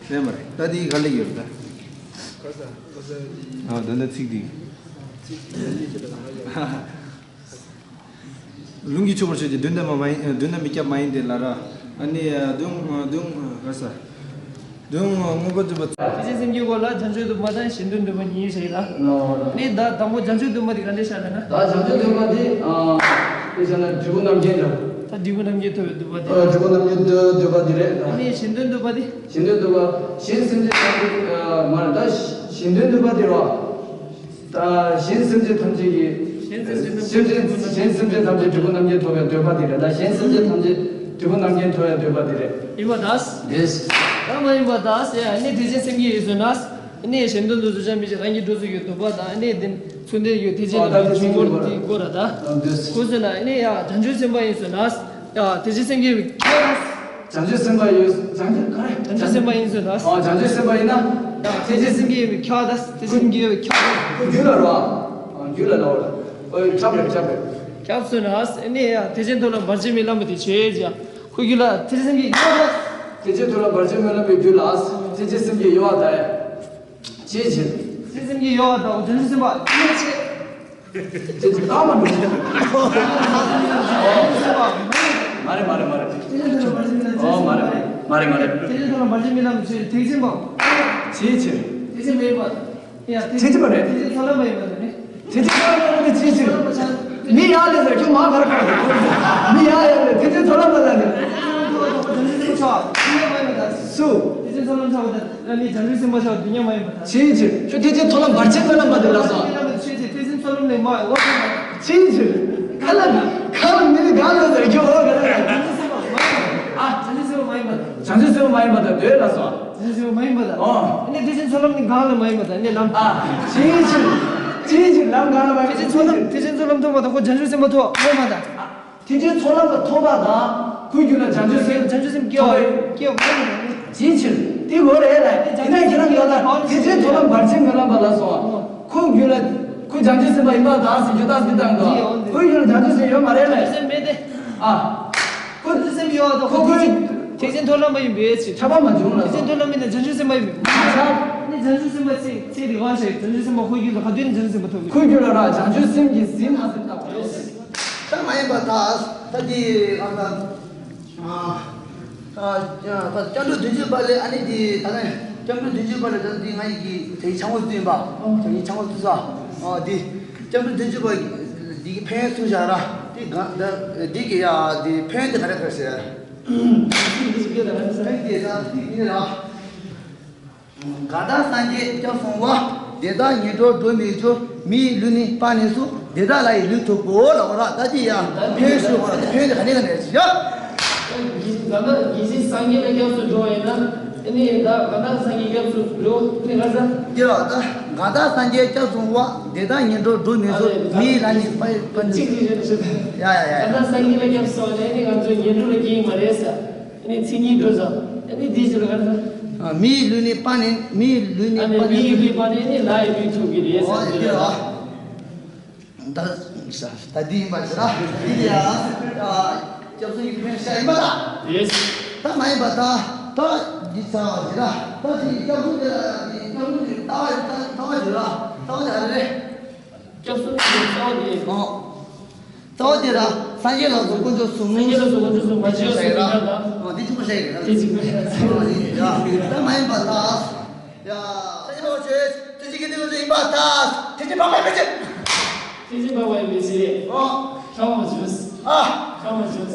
ལས་མ་རེད་ད་འདི་ག་ལེགས་ཡོད་ད། ཨ་ད་ནི་ཚིག་འདི། ལུང་གི་ཆོས་འཁོར་ཆོས་ཅན་དོན་དམ་མ་ཡིན་དོན་དམ་པའི་སྐྱབས་མ་ཡིན་ཏེ་ལ་ར། ཨ་ནི་དོན་དོན་ག་ས། དོན་དངོས་པོ་ཐོབ་པ། ཐེག་ཆེན་སེམས་བསྐྱེད་སྐོར་ལ་བྱང་ཆུབ་སྡོམ་པ་དང་གཞན་དོན་སྡོམ་པ་གཉིས་ཞིག་ལ། ནི་ད་དང་པོ་བྱང་ཆུབ་སྡོམ་པ་དེ་ག་འདྲ་ཤར་ལ་ན། ད་བྱང་ཆུབ་སྡོམ་པ་དེ་དཔེ་བྱས་ན་འབྲས་བུ་རྣམ་མཁྱེན་འདྲ། ད་འབྲས་བུ་རྣམ་མཁྱེན་ཐོབ་པའི་སྡོམ་པ་དེ། འབྲས་བུ་རྣམ་མཁྱེན་འདོད་པ་དེ་རེད། ནི་གཞན་དོན་སྡོམ་པ་དེ། གཞན་དོན་སྡོམ་པ་གཞན་སེམས་ཅན་ཐམས་ཅད་མ་རེད་ད་གཞན་དོན་སྡོམ་པ་དེ་རོ། ད་གཞན་སེམས་ཅན་ཐམས་ཅད་ཀྱི། གཞན་སེམས་ཅན་ཐམས་ཅད་སེམས་ཅན་གཞན་སེམས་ཅན་ཐམས་ཅད་འབྲས་བུ་རྣམ་མཁྱེན་ཐོབ་པའི་འདོད་པ་དེ་རེད་ད་གཞན་སེམས་ཅན་ཐམས་ཅད་འབྲས་བུ་རྣམ་མཁྱེན་ཐོབ་པའི་འདོད་པ་དེ་རེད། ཡིན་པ་དང་། དེས། ད་མ་ཡིན་པ་དང་ཟེར་ཨ་ནི་ཐེག་ཆེན་སེམས་བསྐྱེད་ཡིན་ཟེར་ན། ཨ་ནི་གཞན་དོན་དུ་བཟོ་བྱ་མི་བྱེད་རང་གི་འགྲོ་ཚུལ་གྱི་འདོད་པ་དང་ཨ་ནི་དེ་མཚོན་དོན་ཡོད་ཐེག་ཆེན་ཨོ་ད་ལ་ཐེག་ཆེན་འབྱུང་བར་གྱི་དེ་སྐོར་ར་ད། ཨ་དེས། ཁོ་ཟེར་ན་ཨ་ནི་ཡ་བྱང་ཆུབ་སེམས་དཔའ་ཡིན་ཟེར་ན། ཡ་ཐེག་ཆེན་སེམས་བསྐྱེད་ཡིན་པའི་ཁྱད་དང་། བྱང་ཆུབ་སེམས་དཔའ་ཡོད། བྱང་ཆུབ་ག་རེ། བྱང་ཆུབ་སེམས་དཔའ་ཡིན་ཟེར་ན། ཨ་བྱང་ཆུབ་སེམས་དཔའ་ཡིན་ན། ཡང་ཐེག་ཆེན་སེམས་བསྐྱེད་ཡིན་པའི་ཁྱབ་པ་དང་ཐེག་ཆེན་སེམས་བསྐྱེད་ཡིན་པའི་ཁྱབ་པ། ཁོ་རྒྱུད་ལ་རོ། ཨ་རྒྱུད་ལ་ལོ། ཨོ་ཁྱབ་རེད་ཁྱབ་རེད། ཁྱབ་ཟེར་ན་ཨ་ནི་ཡང་ཐེག་ཆེན་ཐོབ་ལ་བར་ཆད་མེད་ལམ་པོ་དེ་བྱེད་ཅིང་ ཁོ་རྒྱུད་ལ་ཐེག་ཆེན་སེམས་བསྐྱེད་ཡོད་པ། ཐེག་ཆེན་མཐོང་ལམ་བར་ཆད་སྨོན་ལམ་པའི་རྒྱུད་ལ་ཐེག་ཆེན་སེམས་བསྐྱེད་ཡོད་པ་དང་། ཅིའི་ཕྱིར། ཐེག་ཆེན་སེམས་བསྐྱེད་ཡོད་པ་དང་བྱང་ཆུབ་སེམས་དཔའ་ཅིའི་ཕྱིར། ཐེག་ཆེན་ཐོག་མ་འགྲོ། མ་རེད་མ་རེད་མ་རེད། ཨོ་མ་རེད་མ་རེད་མ་རེད་མ་རེད། ཐེག་ཆེན་མཐོང་ལམ་བར་ཆད་སྨོན་ལམ་ཆོས་ཐེག་ཆེན་པ། ཅིའི་ཕྱིར། ཐེག་ཆེན་མ་ཡིན་པ། ཡ་ཐེག་ཆེན་པ་རེད། ཐེག་ཆེན་མཐོང་ལམ་མ་ཡིན་པ་དང་ནི། ཐེག་ཆེན་མཐོང་ལམ་མ་ཡིན་པ་ཅིའི་ཕྱིར། མི་ཡར་ལས་ཟེར་ཁྱོད་མར་ག་རེ་ག་རེ། མི་ཡར་ཡར་ལས་ཐེག་ཆེན་མཐོང་ལམ་མ་ལ་ནི། སུ། ཐེག་ཆེན་མཐོང་ལམ་ཆགས་པ་དང་ནི་བྱང་ཆུབ་སེམས་དཔའ་ཆགས་པ་དུས་མཉམ་མ་ཡིན་པ་དང་། ཅིའི་ཕྱིར། ཁྱོད་ཐེག་ཆེན་མཐོང་ལམ་བར་ཆད་སྨོན་ལམ་པ་དེ་ལ་སོང་། ཆོས་ཅན། ཐེག་ཆེན་མཐོང་ལམ་ནི་མ་འོ། ཅིའི་ཕྱིར། ཁ་ལ་ཁ་ལ་མི་ནི་ག་ལ་ཟེར་ཁྱོད་འོ་ག་རེ། བྱང་ཆུབ་སེམས་དཔའ་མ་ཡིན་པ་དང་། བྱང་ཆུབ་སེམས་དཔའ་མ་ཡིན་པ་དང་དེ་ལ་སོང་། བྱང་ཆུབ་སེམས་དཔའ་མ་ཡིན་པ་དང་། ཨོ། ཨ་ནི་ཐེག་ཆེན་མཐོང་ལམ་ནི་གང་ལ་མ་ཡིན་པ་དང་ནི་ལམ། ཨ། ཅིའི་ཕྱིར། ཅིའི་ཕྱིར་ལམ་གང་ལ་མ་ཡིན་པ། ཐེག་ཆེན་མཐོང་ལམ། ཐེག་ཆེན་མཐོང་ལམ་ཐོབ་པ་དང་ཁོ་བྱང་ཆུབ་སེམས་དཔའ་ཐོབ་མ་ཡིན་པ་དང་། ཐེག་ཆེན་མཐོང་ལམ་ཐོབ་པ་དང་ཁོའི་རྒྱུད་ལ་བྱང་ཆུབ་སེམས། བྱང་ཆུབ་སེམས་སྐྱེ་བ་སྐྱེ་བ་མ་ཡིན་པ་དང་། ཅིའི་ཕྱིར། དེ་འོ་རེད་ལ། དེ་ནས་ཁྱེད་རང་ཡོད་ལ་ཐེག་ཆེན་མཐོང་ལམ་བར་ཆད་སྨོན་ལམ་པ་ལ་སོང་། ཁོའི་རྒྱུད་ལ་ཁོ་བྱང་ཆུབ་སེམས་དཔའ་ཡིན་པ་དང་ཟེར་རྒྱུ་ད་སྤི་དང་དོ། ཁོའི་རྒྱུད་ལ་བྱང་ཆུབ་སེམས་ཡོད་མ་རེད་ལ། བྱང་ཆུབ་སེམས་མེད་དེ། ཨ། ཁོ་བྱང་ཆུབ་སེམས་ཡོད་དང་ཁོ་ཁོའི་ཐེག་ཆེན་མཐོང་ལམ་མ་ཡིན་པའི་ཕྱིར། ཁྱབ་པ་མ་བྱུང་ལ། ཐེག་ཆེན་མཐོང་ལམ་མིན་ན་བྱང་ཆུབ་སེམས་དཔའ་ཡིན་པས་མ་ཁྱབ། ནི་བྱང་ཆུབ་སེམས་དཔའ་ཚེ་ཚེ་རིག་པ་ཞིག་བྱང་ཆུབ་སེམས་དཔའ་ཁོའི་རྒྱུད་ལ་ག་དུས་ནས་བྱང་ཆུབ་སེམས་དཔའ་ཐོབ་ཀྱི། ཁོའི་རྒྱུད་ལ་ར་བྱང་ཆུབ་སེམས་ཀྱི་ཟིན་ཨ་ཟིན་ལྟ་བུ་རེད། ད་མ་ཡིན་པ་ད་ད་འདི་ཨ་ད་ཨ་ད་སྐྱབས་འགྲོ་བདུན་ཅུ་པ་ལས་ཨ་ནི་འདི་ད་ནི་སྐྱབས་འགྲོ་བདུན་ཅུ་པ་ལས་ད་འདི་ང་ཡི་གི་དེ་ཡི་ཆང་བུ་བཙུན་པ་དེ་ཡི་ཆང་བུ་བཙུན་ས་ཨ་འདི་སྐྱབས་འགྲོ་བདུན་ཅུ་པ་འདི་གི་ཕན་ཡོན་གསུངས་བཞག་ར། འདི་ག་ད་འདི་གི་ཡ་འདི་ཕན་ཡོན་འདི་ག་རེ་ག་རེ་ཟེར། འདི་གི་ཕན་ཡོན་འདི་ད་འདི་གི་ར། གང་དག་སངས་རྒྱས་སྐྱབས་སོང་བ། དེ་དག་ངན་འགྲོར་འགྲོ་མི་འགྱུར། མི་ཡི་ལུས་ནི་སྤངས་ནས་སུ། དེ་དག་ལྷ་ཡི་ལུས་ཐོབ་བོ་ལབ་པ་ར། ད་ཅི་ཡ་ཕན་ཞུ་བ་ར། ཕན་དེ་ག་ནས་ག་ནས་ཞུ་ཡ། གང་དག་གང་ཞིག་སངས་རྒྱས་ལ་སྐྱབས་སུ་འགྲོ་བ་ཡིན་ན། ཨ་ནི་ད་གང་དག་སངས་རྒྱས་སྐྱབས་སུ་འགྲོ་ནི་ག་ས། དེ་ར་ད་གང་དག་སངས་རྒྱས་སྐྱབས་སོང་བ། དེ་དག་ངན་འགྲོར་འགྲོ་མི་འགྱུར། མི་ཡི་ལྷ་ནི་སྤངས་ནས་སུ། གཅིག་གཅིག་ཞུ་ཞུ། ཡ་ཡ་ཡ། གང་དག་སངས་རྒྱས་ལ་སྐྱབས་སོང་བ་ནི་ཨ་ནི་ང་ཚོ་ངན་འགྲོ་ལ་སྐྱེ་ཡི་མ་རེད་ས། ཨ་ནི་མཚན་ཉིད་འགྲོ་ས། ཨ་ནི་འདི་ཞིག་ལ་ག་རེ་ཟེར། ཨ། མི་ཡི་ལུས་ནི་སྤངས་ནས། མི་ཡི་ལུས་ནི་ཨ་ནི་སྤངས་ནས། མི་ཡི་ལུས་སྤངས་ནས་ནི་ལྷ་ཡི་ལུས་ཐོབ་ཀྱི་རེད་ཟེར། ཨོ་འདི་རེད་ཨ། ད་ད་འདི་ཡིན་པ་ཞིག་ར། འདི་ཡ། ཨ། སྐྱབས་སུ་ཡི་ཕན་ཤ་ཡིན་པ་ད། རེད། ད་མ་ཡིན་པ་ད། ད་འདི་ཚ་བ་ཞིག་ར། ད་འདི་སྐྱབས་སུ་འདི་ལ་འདི་སྐྱབས་སུ་འདི་ལྟ་བ་ཡིན། ད་ལྟ་བ་ཞིག་ར། ལྟ་བ་ཞིག་ཨ་རེ་རེད། སྐྱབས་སུ་འགྲོ་ས་དེ། ཨོ། ལྟ་བ་དེ་ར། སངས་རྒྱས་ལ་སོགས་དཀོན་མཆོག་གསུམ། སངས་རྒྱས་ལ་སོགས་དཀོན་མཆོག་གསུམ། མ་བྱས་པ་གསུམ་ཡིན་ན་ད། ཨོ་དེ་གཅིག་པ་ཤ་ཡི་རེད། དེ་གཅིག་པ་ཡིན་ན། ཨོ་ཡ། ད་མ་ཡིན་པ་ད། ཡ། སངས་རྒྱས་ལ་སོགས་དེ་གཅིག་གི་དེ་ཡིན་པ་ད། དེ་གཅིག་འཕགས་པ་ཡིན་པའི་ཕྱིར། དེ་གཅིག་འཕགས་པ་ཡིན་པའི་ཕྱིར། ཨོ། ཤ་མ་བྱས། ཨ། ཤ་མ་བྱས།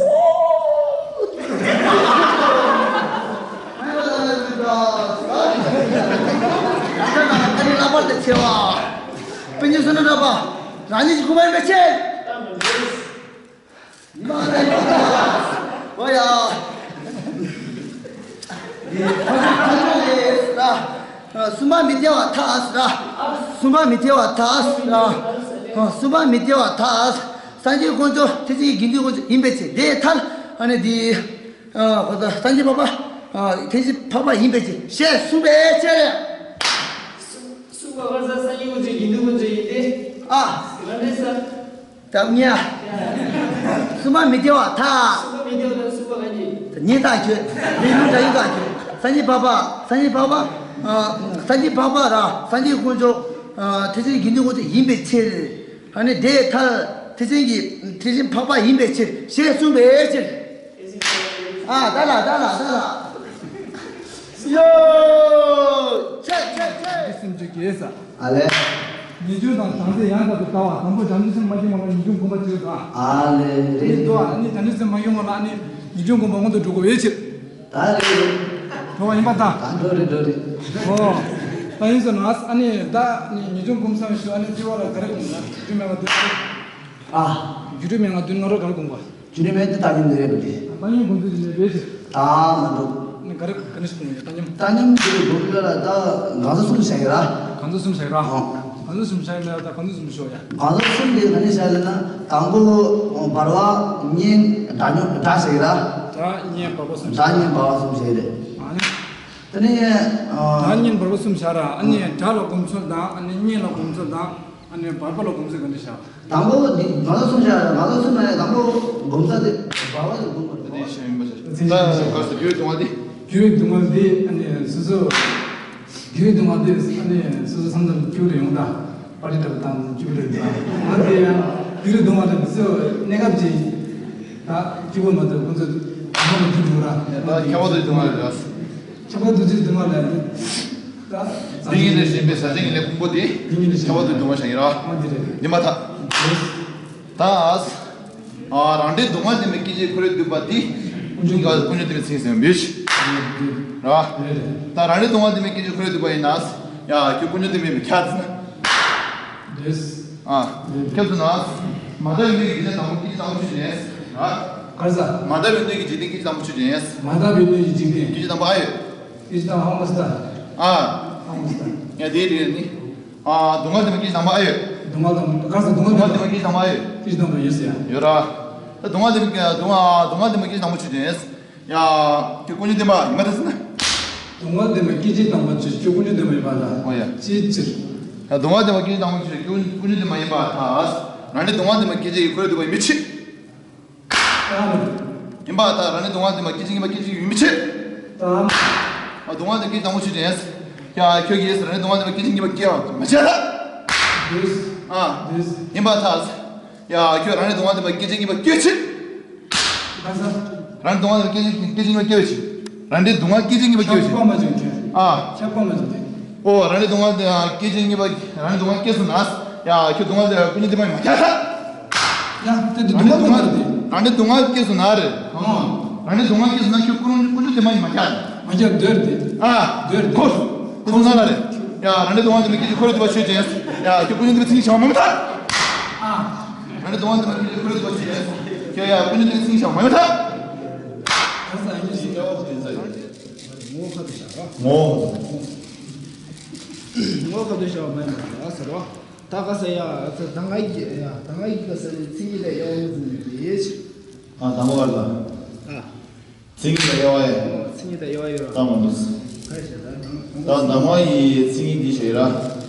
ཨ་ནི་ལྷག་པར་དུ་ཆེ་བ། དཔེ་ཉིད་སུ་ན་ར་པ། རང་ཉིད་ཀྱི་ཁུ་བ་ཡིན་པའི་ཕྱིར། ཉི་མ་ལ་ཡོད་པ། འོ་ཡ། འདི་ཁ་ཆོ་ལས་ལ། གསུམ་པ་མི་ཐེ་བ་ཐ་ཨ་སི་ར། གསུམ་པ་མི་ཐེ་བ་ཐ་ཨ་སི་ར། གསུམ་པ་མི་ཐེ་བ་ཐ་ཨ་སི། སངས་རྒྱས་དཀོན་མཆོག་ཐེག་ཆེན་དགེ་འདུན་དཀོན་མཆོག་ཡིན་པའི་ཕྱིར། དེ་ཐལ། ཨ་ནི་འདི། ཨ། སངས་རྒྱས་འཕགས་པ། ཨ། ཐེག་ཆེན་འཕགས་པ་ཡིན་པའི་ཕྱིར། ཞེས་གསུངས་པའི་ཕྱིར། གསུངས་པ་ག་ས། སངས་རྒྱས་དཀོན་མཆོག་དགེ་འདུན་དཀོན་མཆོག་ཡིན་ཏེ། ཨ། ང་འདྲེ་ས། ད་ཉ། གསུམ་པ་མི་ཐེ་བ་ཐ། གསུམ་པ་མི་ཐེ་བ་ཐ། གསུམ་པ་ག་ནི། ཉེ་ཐག་ཆོད། མི་ལུས་འདྲ་ཡིན་ཐག་ཆོད། སངས་རྒྱས་འཕགས་པ། སངས་རྒྱས་འཕགས་པ། ཨ། སངས་རྒྱས་འཕགས་པ་ར། སངས་རྒྱས་དཀོན་མཆོག་ཨ། ཐེག་ཆེན་དགེ་འདུན་དཀོན་མཆོག་ཡིན་པའི་ཕྱིར། ཨ་ནི་དེ་ཐལ། ཐེག་ཆེན་གྱི། ཐེག་ཆེན་འཕགས་པ་ཡིན་པའི་ཕྱིར། ཞེས་གསུངས་པའི་ཕྱིར། ཨ། ད་ལ་ད་ལ་ད་ལ། ཡོ། ཆེ་ཆེ་ཆེ། སེམས་བསྐྱེད་ཀྱི་ས། ཨ་ལས། ངེས་འབྱུང་དང་བྱང་སེམས་ཡང་དག་ཏུ་ལྟ་བ། དང་པོ་བྱང་ཆུབ་སེམས་མ་སྐྱེས་པ་ལ་ངེས་འབྱུང་སྒོམ་པ་བྱེད་དགོས། ཨ་ལས། རེད། ཨ་ནི་བྱང་ཆུབ་སེམས་མ་སྐྱེས་པ་ལ་ཨ་ནི་ངེས་འབྱུང་སྒོམ་པ་སྔོན་དུ་འགྲོ་དགོས་པའི་ཕྱིར། ད་རེད། འགྲོ་བ་ཡིན་པ་ད། ད་འགྲོ་རེད་འགྲོ་རེད། ཨོ། ད་ཡིན་ཟེར་ན་ཨ་ནི་ད་ནི་ངེས་འབྱུང་སྒོམ་ཚར་བའི་ཤུལ་ཨ་ནི་སྤྱི་བོ་ལ་ག་རེ་སྒོམ་ན་རྒྱུ་མེད་པ་དུ། ཨ། རྒྱུ་མེད་པ་དུ་ནོར་ག་རེ་སྒོམ་པ། རྒྱུ་མེད་དེ་ལྟ་ཉིད་འདི་རེད་པ་དེ། ལྟ་ཉིད་སྒོམ་ཚུལ་གྱི་ནས་རེད་ཟེར། ད་མ་འདུག་ནི་ག་རེ་ག་ནས་སྒོམ་ཡོད་ལྟ་ཉིད། ལྟ་ཉིད་འདི་རེད་སྒོམ་ཡོད་ལ་ད་གང་ཟག་གསུམ་བྱ་ཡི་ར། གང་ཟག་གསུམ་བྱ་ཡི་ར། ཨོ། གང་ཟག་གསུམ་བྱ་ཡི་ལ་ད་གང་ཟག་གསུམ་ཤོག་ཡ། གང་ཟག་གསུམ་དེ་ག་ནས་བྱ་ཡི་ལ་ན་དང་པོ་བར་པ་གཉེན་དགྲ་ཉོ་དགྲ་བྱ་ཡི་ར། དགྲ་གཉེན་བར་པ་གསུམ་བྱ་ཡི། དགྲ་གཉེན་བར་པ་གསུམ་བྱ་ཡི་རེད། ཨ་ནི། དེ་ནས་ཨ། དགྲ་གཉེན་བར་པ་གསུམ་བྱ་ར། ཨ་ནི་དགྲ་ལ་སྒོམ་ཚུལ་དང་ཨ་ནི་གཉེན་ལ་སྒོམ་ཚུལ་དང་ཨ་ནི་བར་པ་ལ་སྒོམ་ཚུལ་ག་འདྲ་བྱ། དང་པོ་འདི་ང་ཚོ་གསུམ་བྱ་ར། ང་ཚོ་གསུམ་ནས་དང་པོ་སྒོམ་ཚུལ་དེ་བར་པ་ལ་སྒོམ་དགོས་རེད། དེ་བྱས་ཡིན་པ་ཞིག་ད་ག་ས་རྒྱུ་སྡུག་བསྔལ་དེ། རྒྱུ་སྡུག་བསྔལ་དེ་ཨ་ནི་སོ་སོ། རྒྱུ་སྡུག་བསྔལ་དེ་ཨ་ནི་སོ་སོ་བསམ་ཙམ་སྐྱུག་རེ་ཡོང་ད། པར་ཊི་འདྲ་བོ་དང་སྐྱུག་རེ་འདུག་ང་དེ་ཡང་རྒྱུ་སྡུག་བསྔལ་དེ་སོ་གནས་སྐབས་ཀྱི་ད་སྐྱུག་པོ་མ་གཏོགས་ཁོང་ཚོ་ད་མ་སྐྱུག་འདུག་ར། ད་ཁྱབ་པ་དུས་སྡུག་བསྔལ་རེད། ཁྱབ་པ་དུས་སྡུག་བསྔལ་ལ་ད་འདི་ཉིད་ལས་གཞན་པའི་ཟག་བཅས་ཀྱི་ལས་ཕུང་པོ་དེ་འདི་ཉིད་ལས་གཞན་ཁྱབ་པ་དུས་སྡུག་བསྔལ་ཞིག་ཡིན་ར། ཨ་འདི་རེད། ཡིན་པ་ད། ད། ཨ། རང་འབྲས་སྡུག་བསྔལ་བདེན་པའི་སྐད་ཅིག་ཁོ་རའི་སྡུག་པ་དེ། ཀུན་འབྱུང་གི་ཀུན་འབྱུང་བདེན་པའི་ཚིག་ཟེར་བའི་མིང་། རེད། ད་རང་འབྲས་སྡུག་བསྔལ་བདེན་པའི་སྐད་ཅིག་ཁོ་རའི་སྡུག་པ་ཡིན་ན། ཡ་ཁྱོད་ཀུན་འབྱུང་བདེན་པའི་མི་ཁྱད་ཟེར་ན། རེད། ཨ། ཁྱོད་ཚོ་ན། མ་དག་ཡོད་མེད་ཀྱི་འཇིག་རྟེན་དང་པོ་སྐད་ཅིག་དང་པོ་ཆོས་ཅན། ར། ག་རེ་ཟ། མ་དག་ཡོད་མེད་ཀྱི་འཇིག་རྟེན་སྐད་ཅིག་དང་པོ་ཆོས་ཅན། མ་དག་ཡོད་མེད་ཀྱི་འཇིག་རྟེན། སྐད་ཅིག་དང་པོ་ཨ་ཡོད། སྐད་ཅིག་དང་པོ་ཧ་མ་སྟ། ཨ། ཧ་མ་སྟ། ཡ་དེའི་དེ་ནི། ཨ། སྡུག་བསྔལ་བདེན་པའི་སྐད་ཅིག་དང་པོ་ཨ་ཡོད། སྡུག་བསྔལ་དང་ག་རེ་ཟ། སྡུག་བསྔལ་སྡུག་བསྔལ་བདེན་པའི་སྐད་ཅིག་དང་པོ་ཨ་ཡོད། སྐད་ཅིག་དང་པོ་ཡོད་ཟེར་ཡ། ཡོད་ར། ད་སྡུག་བསྔལ་བདེན་པའི་སྡུག་བསྔལ་སྡུག་བསྔལ་བདེན་པའི་སྐད་ཅིག་དང་པོ་ཆོས་ཅན། ཡ། ཁྱོད་ཀུན་འབྱུང་བདེན་པ་ཡིན་པ་དེ་ཟེར་ན། སྡུག་བསྔལ་བདེན་པའི་སྐད་ཅིག་དང་པོ་ཆོས་ཁྱོད་ཀུན་འབྱུང་བདེན་པ་ཡིན་པ་ལ། ཨོ་ཡ། ཅིའི་ཕྱིར། ད་སྡུག་བསྔལ་བདེན་པའི་སྐད་ཅིག་དང་པོ་ཆོས་ཁྱོད་ཀུན་འབྱུང་བདེན་པ་ཡིན་པ་ད། རང་འབྲས་སྡུག་བསྔལ་བདེན་པའི་སྐད་ཅིག་ཁོ་རའི་སྡུག་པ་ཡིན་པའི་ཕྱིར། ཡིན་པ་ད་རང་འབྲས་སྡུག་བསྔལ་བདེན་པ་སྐད་ཅིག་ཡིན་པ་སྐད་ཅིག་ཡིན་པའི་ཕྱིར། ཨ། སྡུག་བསྔལ་བདེན་པའི་སྐད་ཅིག་དང་པོ་ཆོས་ཅན། ཡ་ཁྱོད་ཀྱིས་རང་འབྲས་སྡུག་བསྔལ་བདེན་པའི་སྐད་ཅིག་ཡིན་པ་སྐྱེ་བ་མ་བྱས་ད། ཨ། ཡིན་པ་ད། ཡ་ཁྱོད་རང་འབྲས་སྡུག་བསྔལ་བདེན་པའི་སྐད་ཅིག་ཡིན་པ་སྐྱེ་ཕྱིར། རང་འབྲས་སྡུག་བསྔལ་བདེན་པའི་སྐད་ཅིག་སྐད་ཅིག་ཡིན་པ་སྐྱེ་ཕྱིར། རང་འབྲས་སྡུག་བསྔལ་སྐད་ཅིག་ཡིན་པ་སྐྱེ་ཕྱིར། ཁྱབ་པ་མ་བྱུང་ཁྱོད། ཨ། ཁྱབ་པ་མ་བྱུང་དེ། ཨོ་རང་འབྲས་སྡུག་བསྔལ་སྐད་ཅིག་ཡིན་པ་རང་འབྲས་སྡུག་བསྔལ་སྐྱེས་སོང་ན། ཡ་ཁྱོད་སྡུག་བསྔལ་དེ་ཀུན་འབྱུང་བདེན་པ་ཡིན་མ་ཁྱབ་ད། ཡ་དེ་དེ་རང་འབྲས་སྡུག་བསྔལ་དེ། རང་འབྲས་སྡུག་བསྔལ་སྐྱེས་སོང་ན་རེད། ཨ། རང་འབྲས་སྡུག་བསྔལ་སྐྱེས་སོང་ན་ཁྱོད་ཀུན་ཀུན་འབྱུང་བདེན་པ་ཡིན་མ་ཁྱབ་ད། མ་ཁྱབ་འདོད་དེ། ཨ། འདོད་དེ། ཁོ། ཁོ་སོང་ན་རེད། ཡ་རང་འབྲས་སྡུག་བསྔལ་བདེན་པའི་སྐད་ཅིག་ཁོ་རའི་སྡུག་པ་ཆོས་ཅན། ཡ་ཁྱོད་ཀུན་འབྱུང་བདེན་པའི་ཚིག་བྱ་བ་མ་ཡིན་པ་ད། ཨ། རང་འབྲས་སྡུག་བསྔལ་བདེན་པའི་སྐད་ཅིག་ཁོ་རའི་སྡུག་པ་ཆོས་ཅན། ཁྱོད་ཡ་ཀུན་འབྱུང་བདེན་པའི་ཚིག་བྱ་བ་མ་ཡིན་པ་ད། ངོ་བོ་ཁ་ཏུ་བྱ་བ། ངོ་བོ། ངོ་བོ་ཁ་ཏུ་བྱ་བ་མ་ཡིན་པ་ད་ཟེར་བ། ད་ག་ས་ཡ་ད་ང་གི་ཡ་ད་ང་གི་ག་ས་ནི་མཚན་ཉིད་དང་དབྱེ་བ་ཟེར་ནས་དེ་ཡེ་ཆི། ཨ་དང་པོ་ག་ལ། ཨ། མཚན་ཉིད་དང་དབྱེ་བ་ཡ། མཚན་ཉིད་དང་དབྱེ་བ་ཡོད་ར། ད་མ་འདུག་ག་རེ་བྱས་ད་ད་ད་ང་ཡི་མཚན་ཉིད་འདི་ཞེས་ར།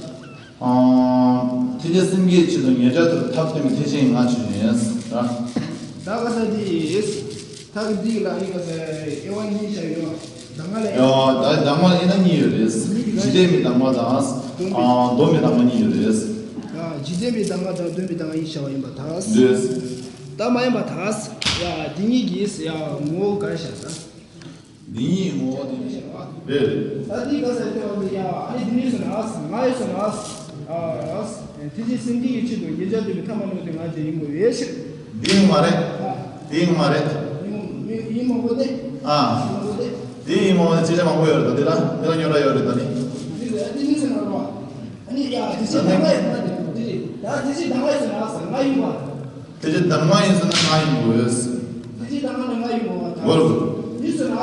ཨ། ཐེག་ཆེན་སེམས་བསྐྱེད་ཆེད་དུ་ངེས་བྱ་ཐོབ་ཐབས་སྟོན་པའི་ཐེག་ཆེན་ཡིན་ང་ཆོས་ཡིན་ར། ད་ག་ས་འདི་ཡིས། ད་གི་འདི་གི་ལ་ཨི་ག་ས་དབྱེ་བ་གཉིས་བྱ་ཡོད། གདམས་ངག་ལ་ཡ། ད་གདམས་ངག་ཡིན་ན་གཉིས་ཡོད་རེད། འཇིག་རྟེན་པའི་གདམས་ངག་དང་། ཨ། སྡོམ་པའི་གདམས་ངག་གཉིས་ཡོད་རེད། ཨ། འཇིག་རྟེན་པའི་གདམས་ངག་དང་སྡོམ་པའི་གདམས་ངག་གཉིས་བྱ་བ་ཡིན་པ་དང་། རེད། ད་མ་ཡིན་པ་དང་། ཡ་འདི་གཉིས་ཀྱིས་ཡ་ངོ་བོ་ག་རེ་བྱ་ད། འདི་གཉིས་ངོ་བོ་དེ་རེད། ད་འདི་ག་ས་ཡོད་དེ་ཡ་ཨ་ནི་འདི་གཉིས་སུ་ན་ང་ཡོད་སུ་ན། ཨ། ཐེག་ཆེན་སེམས་བསྐྱེད་ཀྱི་ཆེད་དུ་ངེས་བྱ་ཐོབ་པའི་ཐབས་མ་ནོར་དེ་ང་བྱས་ཡིན་དགོས་པའི་ཕྱིར། འདི་ཡང་མ་རེད། དེ་ཡང་མ་རེད། ཡིན་མ་དགོས་ཏེ། ཨ། ཡིན་མ་དགོས་ཏེ། དེ་ཡིན་མ་དགོས་ཏེ་ཅི་བྱ་མང་པོ་ཡོད་རེད་ད། དེ་ལ་དེ་ལ་སྨྱོ་འདྲ་ཡོད་རེད་ད་ནི། འདི་ལ་དེ་ནི་ཟེར་ན་རོ། ཨ་ནི་ཡ་དེ་ཅི་གདམས་ངག་ཡིན་ན་དེ་དེ་ད་དེ་ཅི་གདམས་ངག་ཡིན་ན་ཟེར་ང་ཡིན་པ། དེ་ཅི་གདམས་ངག་ཡིན་ཟེར་ན་ང་ཡིན་དགོས། དེ་ཅི་གདམས་ངག་ནི་ང་ཡིན་དགོས་པ་དང་། འོ། དེ་ཟེར་ན་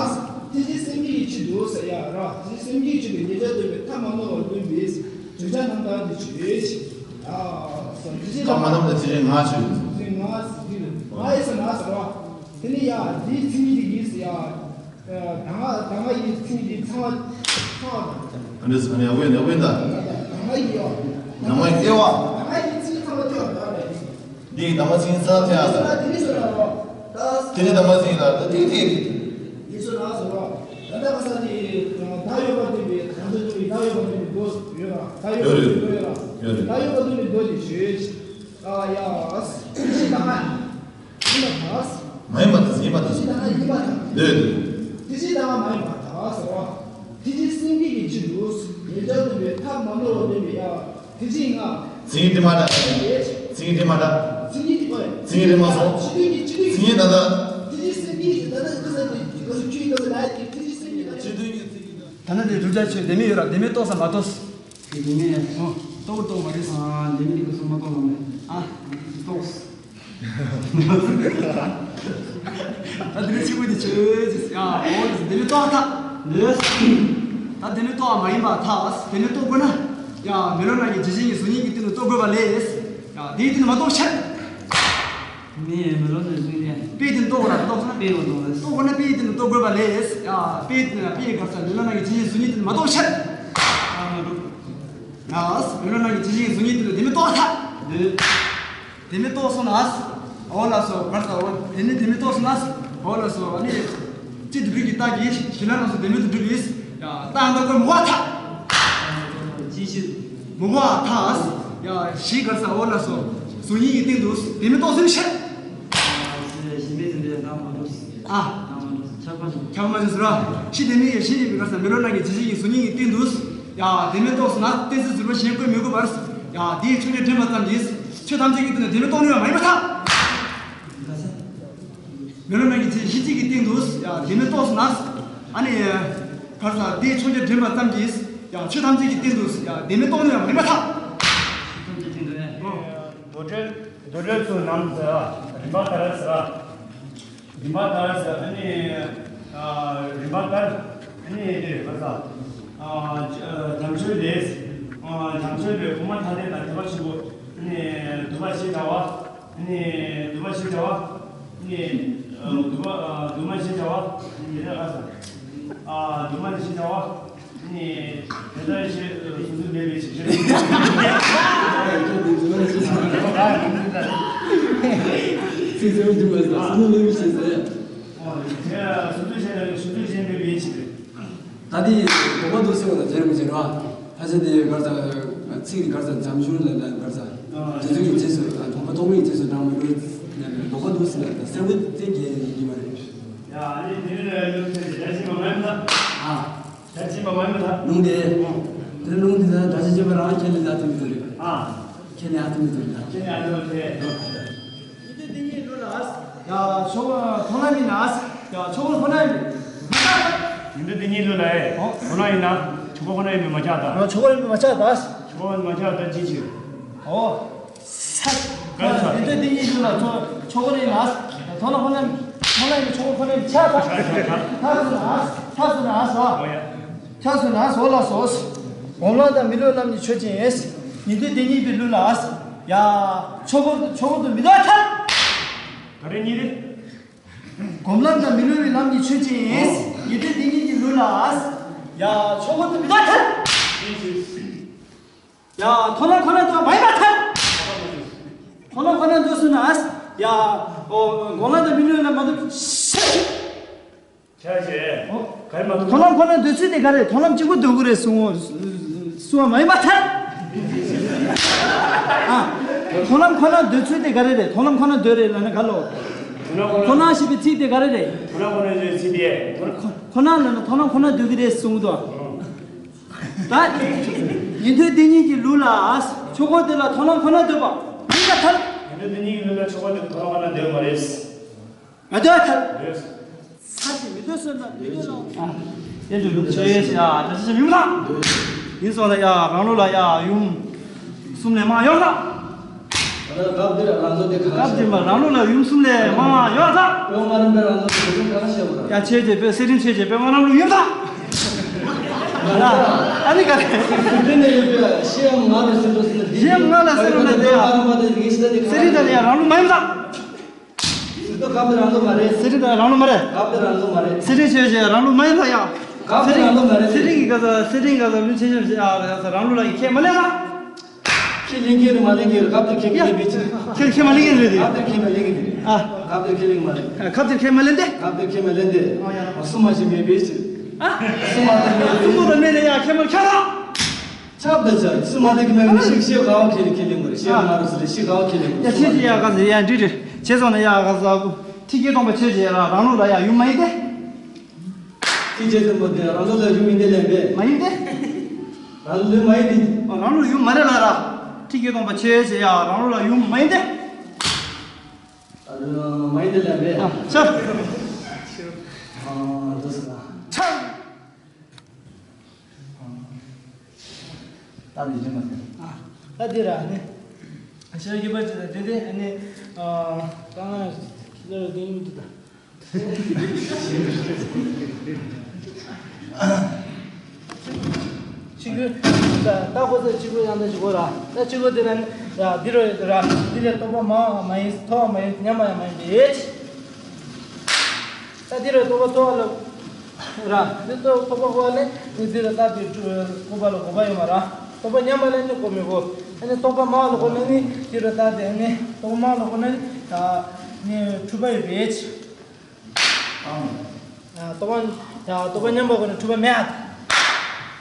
དེ་ཅི་སེམས་བསྐྱེད་ཀྱི་ཆེད་དུ་ཟེར་ཡ་ར། དེ་ཅི་སེམས་བསྐྱེད་ཀྱི་ཆེད་དུ་ངེས་བྱ་ཐོབ་པའི་ཐབས་མ་ནོར་བ་སྟོན་པའི་དོན་བྱ་རྣམ་དག་འདི་ཆོས་ཅན། ཨ། དེ་ཅི་ཐབས་མ་ནོར་བ་དེ་ཅི་ང་ཆོས་ཅན། ང་ཟེར་གྱི་རེད། ང་ཡིན་ཟེར་ན་ཟེར་བ། དེ་ནི་ཡ་དེའི་མཚན་ཉིད་ཀྱི་ཡིན་ཟེར་ཡ། གདམས་ངག་གདམས་ངག་གི་མཚན་ཉིད་ཀྱི་ཚང་བ་ཚང་བ་དང་། ཨ་འདྲ་ཟེར་ནས་ཡག་པོ་ཡིན་ཡག་པོ་ཡིན་ད། གདམས་ངག་གི་ཡ། གདམས་ངག་གི་དབྱེ་བ། གདམས་ངག་གི་མཚན་ཉིད་ཚང་བ་ཚང་བ་དང་རེད། འདི་ཡི་གདམས་ངག་མཚན་ཉིད་ཚང་བ་ཚང་ཡ་ད། དེ་ནི་ཟེར་ན་རོ། ད། དེ་ནི་གདམས་ངག་མཚན་ཉིད་ལ་ད་དེ་དེ་རེད། འདི་ཚོ་ལ་ཟེར་རོ། ད་ལྟ་ག་ས་དེ་བདག་ཡོད་པར་སྟོན་པའི་དང་དོན་སྟོན་པའི་བདག་ཡོད་པར་སྟོན་པའི་མདོ་ཡོད་ར། བདག་ཡོད་པར་སྟོན་པའི་མདོ་ཡོད་ར། ཡོད་རེད། བདག་ཡོད་པར་སྟོན་པའི་མདོ་དེ་ཆོས་ཅན། ཨ་ཡ། ཡིན་པ་དང་། མ་ཡིན་པ་དང་ཡིན་པ་དང་། ཡིན་པ་དང་། འདོད་དེ། དེ་ཅི་ལྟ་བ་མ་ཡིན་པ་དང་ཟེར་བ། དེ་ཅི་སེམས་བསྐྱེད་ཀྱི་ཆེད་དུ་ངེས་བྱ་ཐོབ་པའི་ཐབས་མ་ནོར་བ་སྟོན་པའི་ཡ། དེ་ཅི་ང་། མཚན་ཉིད་དྲི་མ་དང་། མཚན་ཉིད་དྲི་མ་དང་། མཚན་ཉིད་དྲི་མ། མཚན་ཉིད་དྲི་མ་སོང་། ཕྱི་དོན་གྱི་ཕྱི་དོན་གྱི། མཚན་ཉིད་ད་ལྟ། དེ་ཅི་སེམས་བསྐྱེད་ཀྱི་ད་ལྟ་ག་ས་དེ་ག་ས་ཁྱོད་ཀྱི་ག་ས་ལ་དེ་ཅི་སེམས་བསྐྱེད་ད་ལྟ། ཕྱི་དོན་གྱི་ཚིག་གི་ད། ད་ནི་དེ་བསྒྲུབ་བྱ་ཆོས་ལྡན་མིན་ཡོད་ར། ལྡན་མིན་རྟོགས་སམ་མ་རྟོགས། དེ་ནས་ཨོ། རྟོགས་རྟོགས་མ་རེད། ཨ། ལྡན་མིན་གྱི་སོ་མ་རྟོགས་ལ་མེད། ཨ། རྟོགས། ད་དེ་ནས་ཕྱི་དངོས་དེ་ཆོས་ཅན། ཨ། ཨོ། ལྡན་མིན་རྟོགས་ཐལ། ལེས། ད་ལྡན་མིན་རྟོགས་མ་ཡིན་པར་ཐལ། ལྡན་མིན་རྟོགས་དགོས་ན། ཡ། མེ་ལོང་ནང་གི་ཇི་བཞིན་ཉིད་གཟུགས་བརྙན་གྱི་སྟེང་དུ་རྟོགས་དགོས་པ་ལས། ཡ། དེའི་སྟེང་དུ་མ་རྟོགས་ཕྱིར། མེ་མེ་ལོང་ནས་གཟུགས་བརྙན། དཔེའི་སྟེང་དུ་རྟོགས་དགོས་ར། རྟོགས་ན་དཔེའི་སྟེང་དུ་རྟོགས་དགོས་ན་དཔེའི་སྟེང་དུ་རྟོགས་དགོས་པ་ལས། ཡ། དཔེའི་དཔེའི་ག་ས་མེ་ལོང་ནང་གི་ཇི་བཞིན་གཟུགས་བརྙན་དེ་མ་རྟོགས་ཕྱིར། ཡ། མེ་ལོང་ནང་གི་ཇི་བཞིན་གཟུགས་བརྙན་དེ་ལ་ལྡན་མིན་རྟོགས་ཐལ། ལྡན་མིན་རྟོགས་སོང་ན། འོ་ལགས་སོ། ག་རེ་ཟེར། འོ་དེ་ནི་ལྡན་མིན་རྟོགས་སོང་ན། འོ་ལགས་སོ། ཨ་ནི་སྤྱི་བདེ་པུའི་གི་རྟགས་ཀྱིས་ཞི་ལྷག་རང་སོ་དེ་མེད་དུ་འགྲུབ་ཡིན། ཡ་རྟགས་འདི་ཀོ་མུ་བ་ཐ། ཅི་ཞིག་མུ་བ་ཐ། ཡ་ཞི་གར་ས། འོ་ལགས་སོ། གཟུགས་བརྙན་གྱི་སྟེང་དུ་དེ་མེད་རྟོགས་ཟིན་ཤེས། ཞི་མེད་དུ་འདྲེན་དང་མ་འགྲོ། ཨ། དང་མ་འགྲོ། ཆགས་པ་འཇུག་ཆགས་པ་འཇུག་ཟེར་བ། ཕྱི་དེ་མིན་ཡེ་ཤེས་ཡིན་པའི་གར་ས་མེ་ལོ་ནང་གི་ཇི་ཞིག་གི་གཟུགས་བརྙན་གྱི་སྟེང་དུ། ཡ་དེ་མེད་རྟོགས་སོང་ན་གཏན་ཚིགས་ཟུར་པ་གཞན་བཀོད་མི་དགོས་པར། ཡ་དེའི་ཆོས་ཉིད་དྲན་པ་ཙམ་གྱིས་ཆོས་ཐམས་ཅད་ཀྱི་སྟེང་ནས་དེ་མེད་རྟོགས་ནུས་པ་མ་ཡིན་པར་ཐལ། མེ་ལོ་ནང་གི་ཆོས་གཞི་གཅིག་གི་སྟེང་དུ་ཡ་དེ་མེད་རྟོགས་སོང་ན། ཨ་ནི། གར་ས་དེའི་ཆོས་ཉིད་དྲན་པ་ཙམ་གྱིས་ཡ་ཆོས་ཐམས་ཅད་ཀྱི་སྟེང་དུ་ཡ་དེ་མེད་རྟོགས་ནུས་པ་མ་ཡིན་པར་ཐལ། མདོ་གྲོལ་མདོ་གྲོལ་ཚུལ་རྣམས་ཟེར་རིམ་པ་ལྟར་ཟེར། རིམ་པ་ལྟར་ཟེར། ཨ་ནི། ཨ་རིམ་པ་ལྟར། ཨ་ནི་དེ་རེད་པ་ས། ཨ་ཇ་ཨ་འཇམ་ཆོས་ལས། ཨ་འཇམ་ཆོས་ལས་གོང་མ་ཐ་དད་དང་ཐེག་པ་ཆེན་པོ། ཨ་ནི་བསྡུ་བ་ཞེས་བྱ་བ། ཨ་ནི་བསྡུ་བ་ཞེས་བྱ་བ། ཨ་ནི་ཨ་བསྡུ་བ་ཨ་བསྡུ་མ་ཞེས་བྱ་བ། ཨ་ནི་རེད་པ་ས། ཨ་བསྡུ་མ་ཞེས་བྱ་བ། ཨ་ནི་དེ་ལྟར་ཞེས་གསུངས་དུ་མེད་པའི་ཕྱིར། ཚིག་ཟེར་བ་འདུག་པ་ས། གསུངས་དུ་མེད་པའི་ཕྱིར་ཟེར། ཨོ། དེ་སོ་སོའི་ཆ་ལ་སོ་སོའི་ཆ་མེད་པའི་ཕྱིར། ད་དེ་དོགས་པ་འདུག་ཟེར་བ་དང་དེར་མི་བྱེད་རོགས། ཕ་ས་དེ་གར་ས་ཚིག་གི་གར་ས་འཇམ་ཆུང་ལ་ལ་གར་ས་དེ་ཚོ་གི་རྗེས་སུ་དོགས་པ་དོགས་མེད་ཀྱི་རྗེས་སུ་འབྲང་མི་འགྲོ། དོགས་པ་འདུག་ཟེར་བ་དང་གསལ་པོ་དེ་རྒྱལ་ཡིན་གྱི་མ་རེད། ཡ་ཨ་ནི་དེ་ནི་ལ་ཡོད་ཚེ་རྒྱལ་ཞིག་མ་མེད་ན། ཨ། རྒྱལ་ཞིག་མ་མེད་ན། ལུང་དེ། དེ་ལུང་དེ་ད་གྲྭ་ཆེན་ཆོས་པ་རང་ཁས་ལེན་ལ་ཐུབ་མི་འདུག་རེད། ཨ། ཁས་ལེན་ཨ་ཐུབ་མི་འདུག་རེད་ད། ཁས་ལེན་ཨ་ཐུབ་མི་འདུག་རེད། ཡིན་དུས་དེ་ཉིད་ལུགས་ལ། ཡ་ཆོག་ཁོ་ན་མིན་ན། ཡ་ཆོག་ཁོ་ན་མིན། ཡིན་དུས་དེ་ཉིད་ལུགས་ལ། ཨེ། ཁོ་ན་ཡིན་ན། ཆོག་ཁོ་ན་ཡིན་པས་མ་ཆགས་ད། ཡ་ཆོག་ཁོ་ན་ཡིན་པས་མ་ཆགས་ད། ཆོག་ཁོ་ན་མ་ཆགས་ད་ཅི་བྱེད། ཨོ། ས། ཡིན་དུས་དེ་ཉིད་ལུགས་ལ་ཆོག་ཆོག་ཁོ་ན་ཡིན་ན། ཁོ་ན་ཁོ་ན་ཁོ་ན་ཡིན་ཆོག་ཁོ་ན་ཡིན་ཆགས་ད། ཆགས་ད། ཆགས་སོང་ན། ཆགས་སོང་ན་ཨ་ས། ཨོ་ཡ། ཆགས་སོང་ན་སོ་ལ་སོ། སྒོམ་ལམ་དང་མི་སློབ་ལམ་གཉིས་ཆོས་ཅན། ཡིན་དུས་དེ་ཉིད་པའི་ལུགས་ལ། ཡ། ཆོག་གོ་ཆོག་གོ་དུ་མི་འདོད་ཐལ། ག་རེ་གཉིས་རེད། སྒོམ་ལམ་དང་མི་སློབ་པའི་ལམ་གཉིས་ཆོས་ཅན། ཡིན་དུས་དེ་ཉིད་ཀྱི་ལུགས་ལ། ཡ། ཆོག་གོ་དུ་མི་འདོད་ཐལ། ཡ། ཁོ་ན་ཁོ་ན་དུ་མ་ཡིན་པར་ཐལ། ཁོ་ན་ཁོ་ན་དུ་སོང་ན། ཡ། ཨོ། སྒོམ་ལམ་དང་མི་སློབ་པའི་ལམ་མ་དུ། ཆ་ཆེ། ཨོ། ག་རེ་མ་ཐུབ། མཐོང་ལམ་ཁོ་ན་འདོད་ཚུལ་དེ་ག་རེ། མཐོང་ལམ་གཅིག་པུ་འདོད་དགོས་རེད་གསུང་ངོ་། གསུང་བ་མ་ཡིན་པར་ཐལ། ཨ། མཐོང་ལམ་ཁོ་ན་འདོད་ཚུལ་དེ་ག་རེ་རེད། མཐོང་ལམ་ཁོ་ན་འདོད་རེད་ལབ་ན་ག་ལོ། ཁོ་ན་ཞེས་པའི་ཚིག་དེ་ག་རེ་རེད། ཁོ་ན་ཁོ་ན་ཞེས་པའི་ཚིག་དེ། ཁོ་ན་ལབ་ན་མཐོང་ལམ་ཁོ་ན་འདོད་ཀྱི་རེད་གསུང་གི་འདུག་ད། ཡིན་དུས་དེ་ཉིད་ཀྱི་ལུགས་ལ། ཆོས་སྐུ་དེ་ལ་མཐོང་ལམ་ཁོ་ན་འདོད་པ་མ་ཡིན་པར་ཐལ། ཡིན་དུས་དེ་ཉིད་ཀྱི་ལུགས་ལ་ཆོས་སྐུ་དེ་མཐོང་ལམ་ཁོ་ན་འདོད་མ་རེད། ང་ཚོ་ཐར། ས་ཞིག་མི་འདོད་སོན་དང་མི་འདོད་ལ། ཨ། དེ་འདྲ་ཡུམ་ཆོས་ཡ་ད་ཅི་ཞིག་ཡུམ་དང་། ཡིན་སོང་ན་ཡ་རང་ལུགས་ལ་ཡ་ཡུམ་གསུམ་ལས་མང་ཡོད་ལ། ད་སྐབས་འདིར་རང་ཚོ་དེ་ག་སྐབས་འདིར་མ་རང་ལུགས་ལ་ཡུམ་གསུམ་ལས་མང་ཡོད་ལ། དཔེ་ང་རང་པའི་རང་ཚོ་དེ་ཚོ་ག་ཤེས་པ་ཡ་ཆོས་རྗེ་དཔེ་གསེར་ཕྲེང་ཆོས་རྗེ་དཔེ་ང་རང་ལུགས་ཡུམ་དང་། ཨ་ནི་ག་རེ། འདི་ནས་ཡོད་པའི་ཤེས་ཡ་ང་ལ་ཟེར་རོ་ཟེར་ན་འདི། ཤེས་ཡ་ང་ལ་ཟེར་རོ་ན་འདི་ཡ། གསེར་ཕྲེང་དང་ཡ་རང་ལུགས་མ་ཡུམ་དང་། ཟེར་དུས་སྐབས་དེ་རང་ལུགས་མ་རེད། གསེར་ཕྲེང་དང་རང་ལུགས་མ་རེད། སྐབས་དེ་རང་ལུགས་མ་རེད། གསེར་ཕྲེང་ཆོས་ཅན་རང་ལུགས་མ་ཡིན་ལ་ཡང་། སྐབས་དེ་རང་ལུགས་མ་རེད། གསེར་ཕྲེང་གི་ག་ས་གསེར་ཕྲེང་ག་ས་ལུས་ཆེ་ཆེ་ཞེས་ཨ་ཡ་ས་རང་ལུགས་ལ་ཡི་ཁས་མ་ལེན་ལ། ཁས་ལེན་གྱི་རེད་མ་ལེན་གྱི་རེད། སྐབས་དེ་ཁས་ཁས་ཁས་ཁས་མ་ལེན་གྱི་རེད། སྐབས་དེ་ཁས་མ་ལེན་གྱི་རེད། ཨ། སྐབས་དེ་ཁས་ལེན་མ་རེད། ཨ། སྐབས་དེ་ཁས་མ་ལེན་ཏེ། སྐབས་དེ་ཁས་མ་ལེན་ཏེ། ཨ་ཡ། སུ་མ་ཞིག་མེད་པའི་ཕྱིར། ཨ། སུ་མ་དེ་མེད་པའི། སུ་མ་དེ་མེད་ནས་ཡ་ཁས་མ་ཁས་ལ། ཁྱབ་ད་ཆ་སུ་མ་དེ་གི་མེད་ནི་ཤིག་ཤེས་ག་བ་ཁས་ལེན་ཁས་ལེན་དགོས་རེད། ཤེས་ང་རུ་སུ་རེད་ཤེས་ག་བ་ཁས་ལེན་དགོས། ཡ་ཆེ་ཆེ་ཡ་ག་ཟེ་ཡ་འདྲི་འདྲི་བྱས་སོང་ན་ཡ་ག་ཟ་ཐིག་གེ་སྟོང་པ་ཆོས་ཅན་ཡ་རང་ལུགས་ལ་ཡ་ཡུམ་མ་ཡིན་ཏེ། ཐིག་གེ་སྟོང་པ་དེ་རང་ལུགས་ལ་ཡུམ་ཡིན་ཏེ་ལན་པས། མ་ཡིན་ཏེ། རང་ལུགས་མ་ཡིན་ཏེ། རང་ལུགས་ཡུམ་མ་རེད་ལ་ར། ཐིག་གེ་སྟོང་པ་ཆོས་ཅན་ཡ་རང་ལུགས་ལ་ཡུམ་མ་ཡིན་ཏེ། མ་ཡིན་ཏེ་ལན་པས། ཨ་ཆ། ཨ་འདུག་ཟེར་ན། ཆ། ད་ནི་རྗེས་མ་ཟེར། ཨ། ད་འདི་ར་ནི། ཤེས་རྒྱུད་པ་ཅི་ད་དེ་དེ་ནི། ཨ། ད་ང་ལ་དེ་ཡིན་དུ་ད། ཆི་གུ། ད་ད་ཁོ་ཚོ་ཆི་གུ་ཡང་ད་ཆི་གུ་ར། ད་ཆི་གུ་དེ་ལ་ནི་ཡ་འདི་རོ་ཡོད་དུ་ར། འདི་ལས་རྟོགས་པ་མང་བ་མ་ཡིན། མཐོ་བ་མ་ཡིན། མཉམ་པ་ཡང་མ་ཡིན་པའི། ད་འདི་རུ་རྟོགས་པ་མཐོ་བ་ལ། ར། འདི་རྟོགས་པ་མཐོ་བ་ལས་འདི་འདི་རུ་ལྟ་དེ་གོ་བ་ལ་གོ་བ་ཡོད་མ་ར། རྟོགས་པ་མཉམ་པ་ལས་ནི་གོ་མི་གོ། ཨ་ནི་རྟོགས་པ་མང་བ་ལ་གོ་ནས་ནི་འདི་རུ་ལྟ་དེ་ཨ་ནི་རྟོགས་པ་མང་བ་ལ་གོ་ནས་ནི་ད་ནི་འཁྲུལ་པ་ཡོད་པའི་ཕྱིར། ཨ། ལྟོ་བ། ཡ། ལྟོ་བ་མཉམ་པ་གོ་ནས་འཁྲུལ་པ་མེད་ཨ།